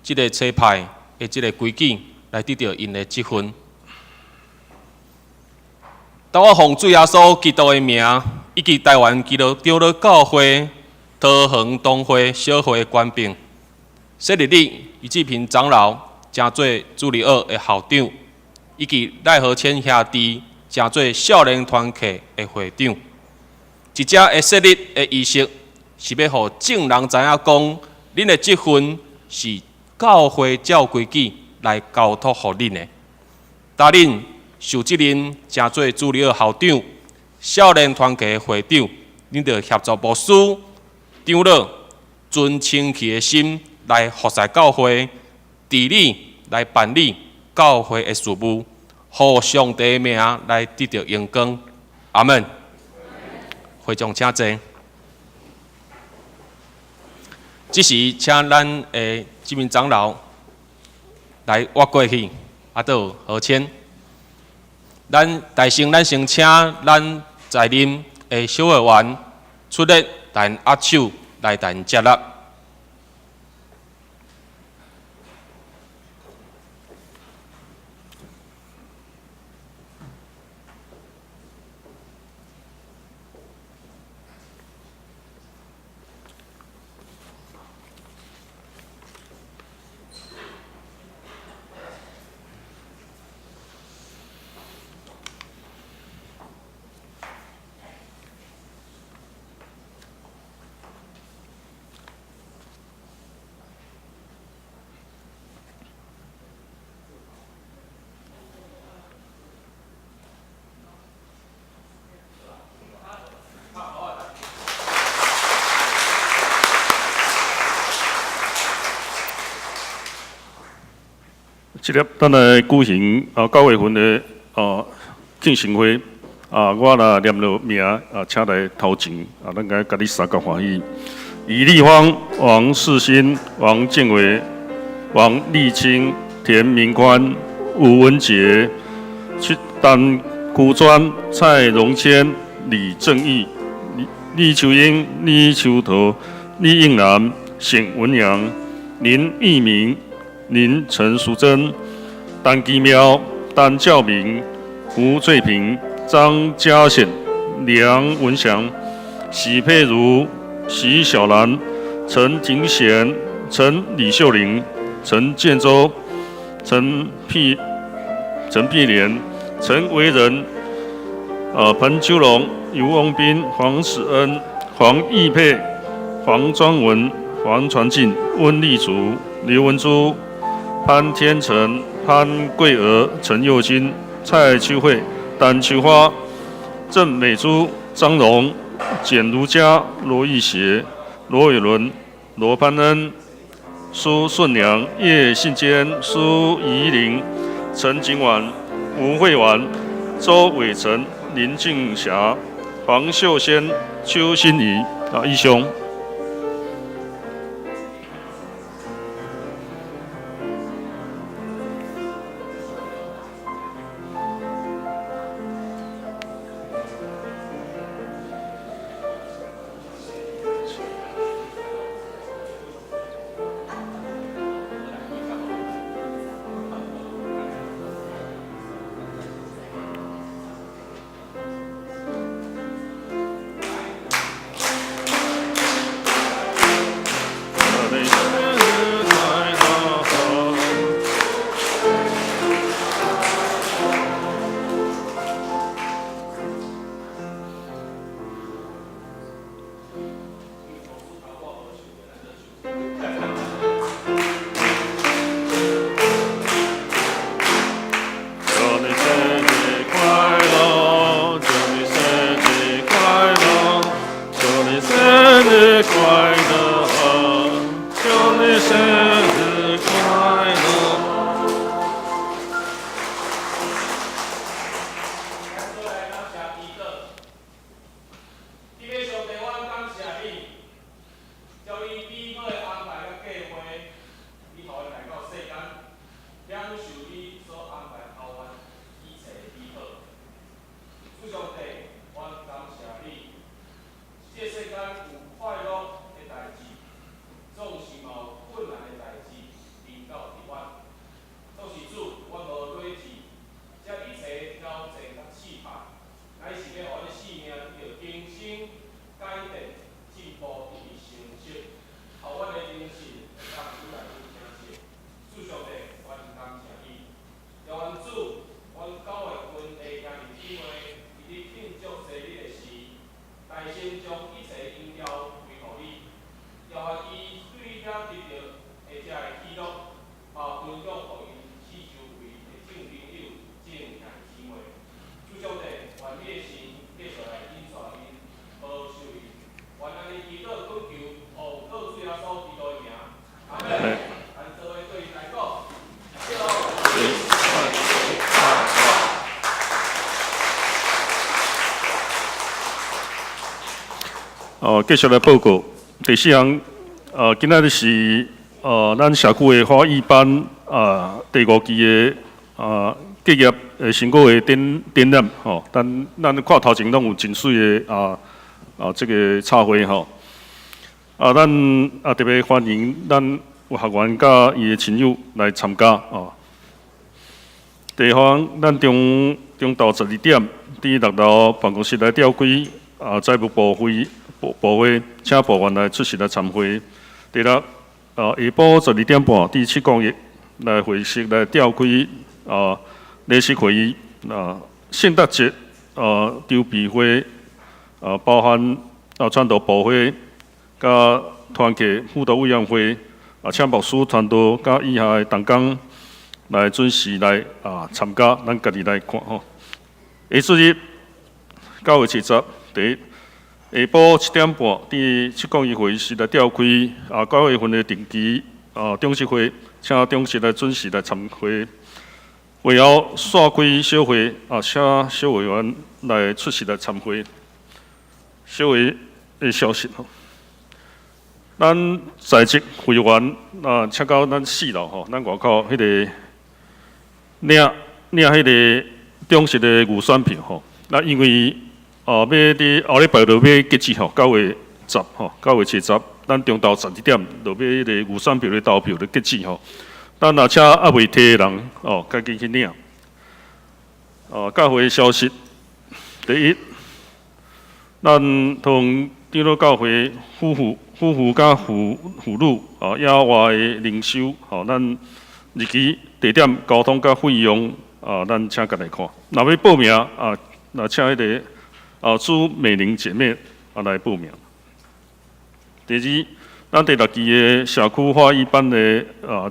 這个差派的這个規矩來得著𪜶的職分。當我奉主耶穌基督的名，以及台灣基督長老教會桃園東會小會的權柄，設立你余志平長老，成做主日學的校長，以及賴和謙兄弟，成做少年團契的會長。這隻的設立的儀式，是欲予眾人知影講，恁的職分是教會照規矩來交託予恁的。當恁受這任成做主日學校長、少年團契的會長，恁著協助牧師、長老，存清氣的心來服侍教會，治理來辦理教會的事務，予上帝的名來得著榮光。阿門。會眾請坐。這時，請咱的這名長老來越過去，啊，閣有何謙。咱大先，咱先請咱在任的小會員出列，來握手來共𪜶接納。
這粒咱來舉行九月份的慶生會啊，我來念落名啊，請來頭前啊，咱共佮你相共歡喜。李立芳、王世新、王建偉、王立清、田明寬、吳文杰、陳古專、蔡榮謙、李正義、李李秋英、李秋桃、李應南、沈文陽、林義明、林陳淑貞、陳基妙、陳教明、胡翠萍、張家顯、梁文祥、許佩如、徐小蘭、陳廷賢、陳李秀玲、陳建州、陳碧蓮、陳維仁、彭秋龍、尤翁斌、黃史恩、黃義佩、黃莊文、黃傳進、溫麗竹、劉文珠、潘天成、潘桂娥、陳佑金、蔡秋慧、陳秋花、鄭美珠、張榮、簡如嘉、羅玉協、羅偉倫、羅潘恩、蘇順良、葉信堅、蘇怡玲、陳景婉、吳慧婉、周偉成、林靜霞、黃秀仙、邱心怡啊，以上。祝你生日快樂，祝你生日快樂，祝你生日快樂，祝你生日快樂。
咱來感謝祈禱。天父上帝，阮感謝你，照你美好的安排佮計畫，你予阮來到世間，享受你所安排予阮一切的美好。主上帝，阮感謝你，這個世間有快樂的代誌，總是嘛有困難的代誌臨到佇阮。總是主，阮無理智，這一切挑戰佮試探，乃是欲予阮的生命得著更新、改變、進步以及成熟，予阮的靈性會當愈來愈挺直。主上帝，阮感謝你。願主，阮九月份的兄弟姊妹，佇咧慶祝生日的時，大聲將一切榮耀歸予你，也願伊對遐得著的這個喜樂，嘛分享予𪜶四周圍的眾朋友、眾兄弟姊妹。主上帝，願你的神繼續來引帶𪜶、保守𪜶。願按呢祈禱懇求，奉靠主耶穌基督的名，阿門。咱做伙對伊來講，謝謝。
哦，繼續來報告。第四項，今仔日是咱社區的華語班啊，第五期的結業的成果的典禮吼。咱看頭前攏有真媠的這個插花吼。啊，咱啊特別歡迎咱有學員佮伊的親友來參加哦。第二項，咱中晝12點，佇六樓辦公室來召開財務部會部會，請部員來出席來參會。第六，下晡12點半，佇701來會室來召開理事會議。啊，聖誕節籌備會包含傳道部會、佮團契輔導委員會，啊，請牧師傳道佮以下的同工來準時來參加，咱家己來看吼。下主日9月70，第一下晡7點半，佇701會議室來召開九月份的定期董事會，請董事來準時來參會。會後煞開小會啊，請小委員來出席來參會。小會的消息吼，咱在職會員啊，請到咱四樓吼，咱外口彼個領領彼個中式的預選票吼。那因為啊，欲佇後禮拜就欲截止吼，9月10吼，9月初10，咱中晝12點就欲彼個預選票的投票就截止吼。咱若請猶未提的人哦，趕緊去領。哦，教會消息，第一，咱同長老教會夫婦佮婦女哦，野外的靈修，吼，咱日期、地點、交通佮費用啊，咱請家來看。若欲報名啊，若請彼個啊朱美玲姐妹啊來報名。第二，咱第六期的社區華語班的啊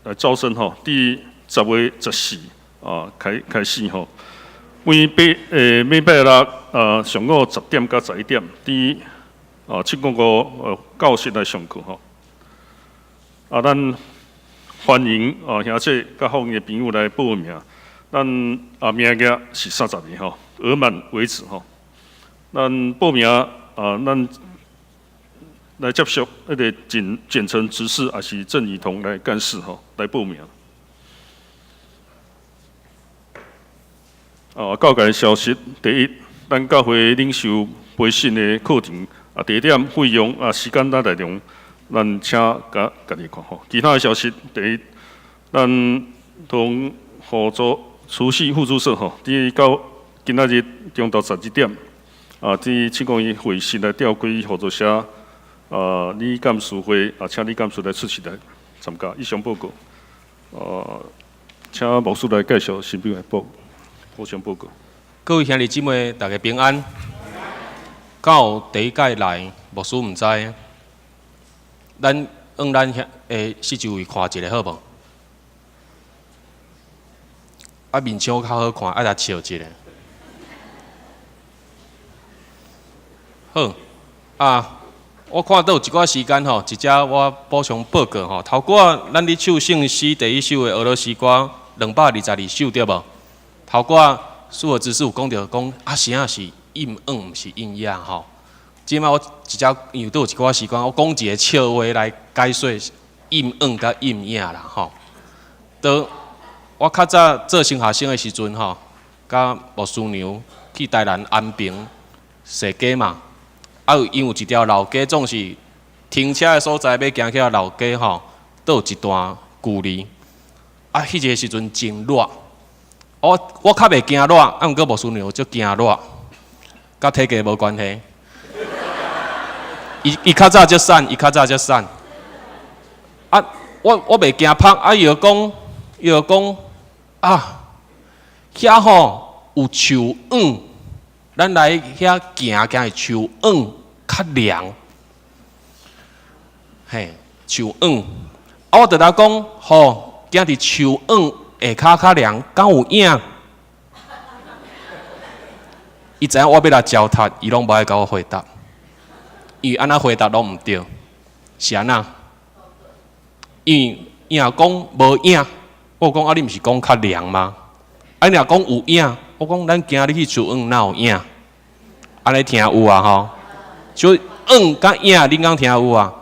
來招生吼，佇10月14啊開始吼，每拜六啊上午10點到11點，佇啊705教室來上課吼。啊，咱歡迎啊兄姐佮福建的朋友來報名。咱啊名額是30個吼，額滿為止吼。咱報名啊，咱來接觸彼個簡簡成執事，抑是鄭雨桐來幹事吼，來報名。啊，教界消息，第一，咱教會領袖培訓的課程啊，地點、費用啊、時間等內容，咱請共家己看吼。其他的消息，第一，咱同互助儲蓄互助社吼，佇到今仔日中晝12點，啊，佇701會議室來召開互助社啊，理監事會啊，請理監事來出席來參加。以上報告，請牧師來介紹新兵來報補充報告。
各位兄弟姊妹，大家平安。敢有第一屆來，牧師毋知。咱往咱遐的四周圍看一下好無？啊，面相較好看，愛來笑一下。好，啊。我看都有一寡時間吼，一隻我補充報告吼。頭拄仔咱咧唱聖詩第一首的俄羅斯歌222首對無？頭拄仔蘇爾執事有講著講啊，啥是應允，毋是應驗吼。這擺我一隻因為都有一寡時間，我講一個笑話來解說應允佮應影啦吼。當我較早做神學生的時陣吼，佮牧師娘去台南安平踅街嘛。啊，有因有一條老街，總是停車的所在，欲行去老街吼，都有一段距離。啊，彼個時陣真熱，我較袂驚熱，啊，毋過牧師娘足驚熱，佮體格無關係。伊較早足瘦，伊較早足瘦。啊，我袂驚曝，啊，伊就講，伊就講，啊，遐吼有樹蔭。咱來遐行行去樹蔭較涼，嘿，樹蔭。啊，我就來講，吼，行佇樹蔭下跤較涼，敢有影？伊知影我欲來糟蹋，伊攏無愛共我回答，伊按怎回答攏毋對，是按怎？因為伊若講無影，我講啊，你毋是講較涼嗎？啊，你若講有影，我講咱行入去樹蔭哪有影？按呢聽有啊吼？所以蔭佮影，恁敢聽有啊？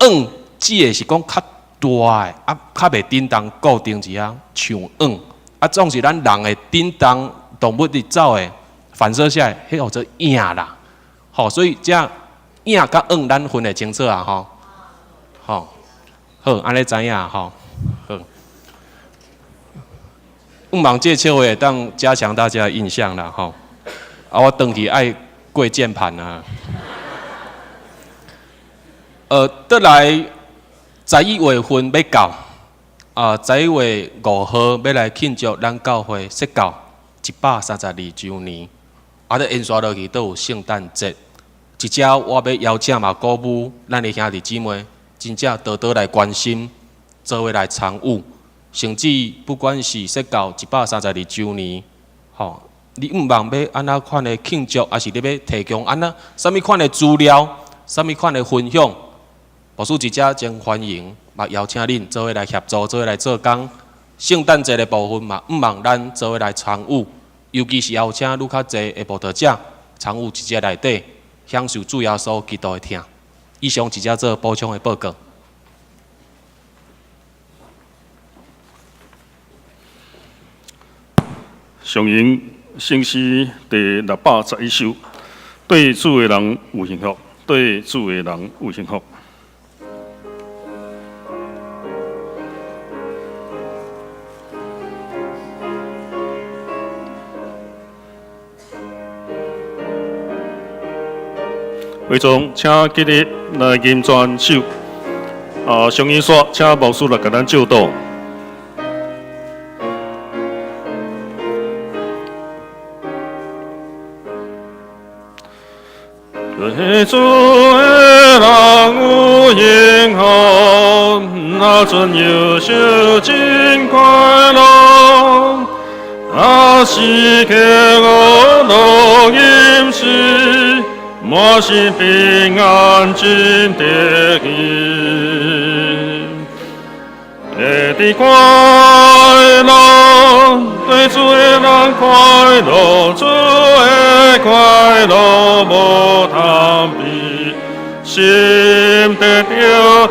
蔭指的是講較大的，啊，較袂振動固定佇遐像蔭。啊，總是咱人會振動動物佇走的反射下來，彼號做影啦。吼，所以這影佮蔭咱分會清楚啊吼。吼，好，按呢知影吼。好。毋望這笑話會當加強大家的印象啦吼。啊，我轉去愛過鍵盤啊。轉來11月份欲到，啊，11月5號欲來慶祝咱教會設教132週年，啊，咧延續落去都有聖誕節。一隻我欲邀請嘛，鼓舞咱的兄弟姊妹，真正多多來關心，做伙來參與。甚至不管是設教132週年，吼，你毋望欲按怎款的慶祝，抑是你欲提供按怎啥物款的資料，啥物款的分享，牧師佇遮真歡迎，嘛邀請恁做伙來協助，做伙來做工，聖誕節的部分嘛，向望咱做伙來參與，尤其是也有請愈較濟的慕道者參與佇這內底，享受主耶穌基督的疼。以上佇遮做補充的報告。
上引聖詩第611首，對主的人有幸福，對主的人有幸福。會眾，請起立來吟全首。啊，上引煞，請牧師來共咱祝禱。對主的人有幸福，若存憂愁真快樂。若時刻樂樂吟詩，滿心平安真得意。會得快樂，對主的人快樂，主的快樂無通比，心得著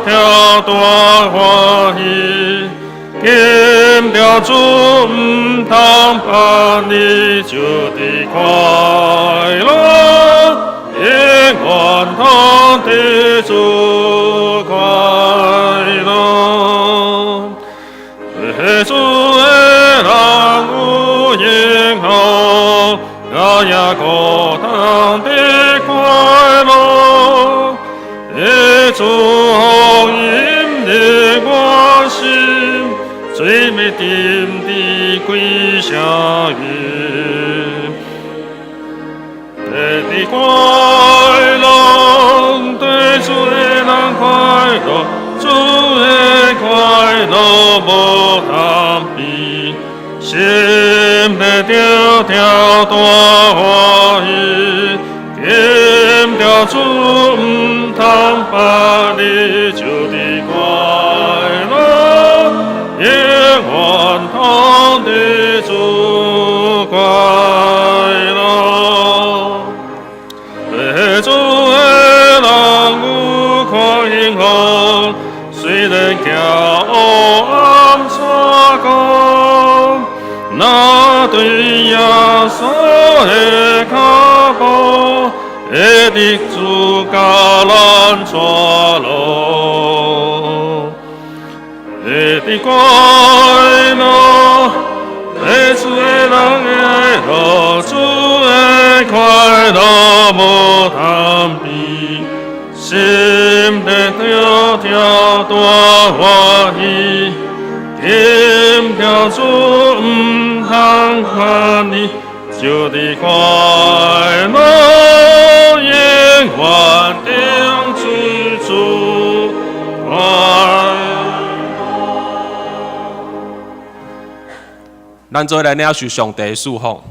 跳大歡喜，今朝主毋通放你，就得快樂，永遠通得主快樂。對主的人有幸福，也也孤單的快樂。對主福音的我心，最美點滴歸聲音。得的快樂，對主的人快樂，主的快樂無通比，心得著跳大歡喜，今朝主毋通放你，就得快樂，永遠通得主快樂。對主的人有看幸福，雖然行黑暗山谷，若對耶穌的腳步，會得主教咱帶路。會得快樂，對主的人的樂，主的快樂無通比，心得著跳大歡喜，今朝主毋通放你，就得快樂，永遠定主快樂。
咱做伙來領受上帝的祝福。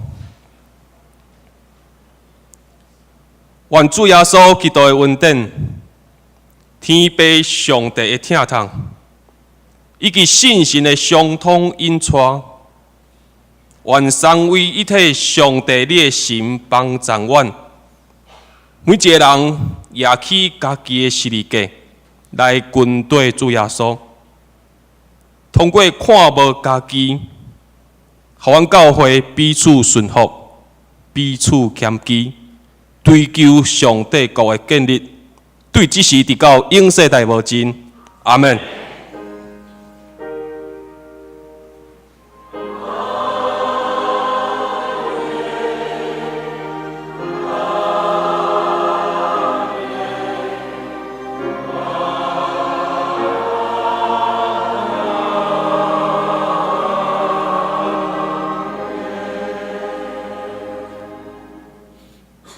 願主耶穌基督的恩典、天父上帝的疼痛，以及聖神的相通引帶，願三位一體上帝你的神幫助阮，每一个人舉起家己的十字架來跟隨主耶穌，通過看無家己，予阮教會彼此順服，彼此謙卑，追求上帝國的建立，對這時直到永世代無盡。阿們。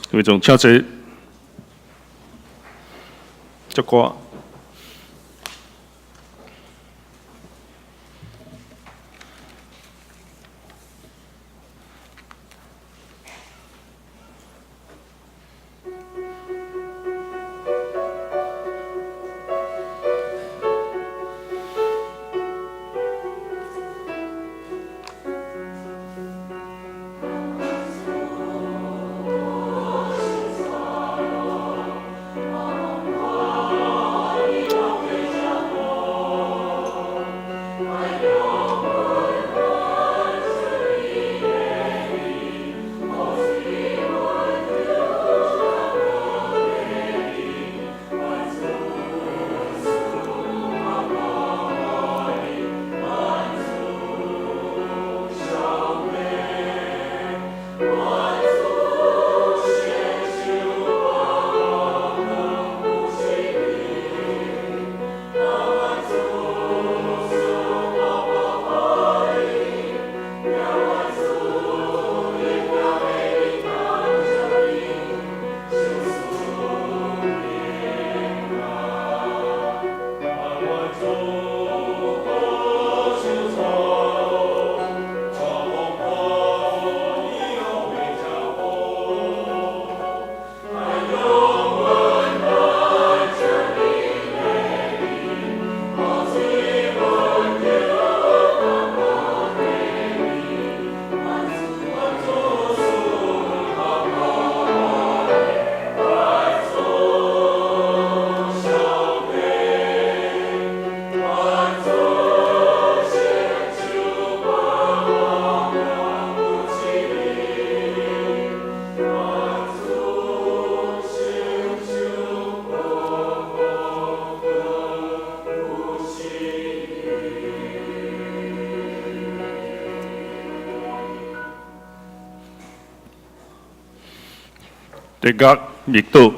會眾，請坐。這歌。地獄默禱。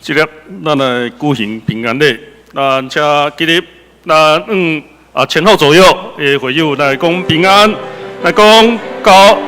這粒，咱來舉行平安禮，咱請起立，咱前後左右的會友來講平安，來講高。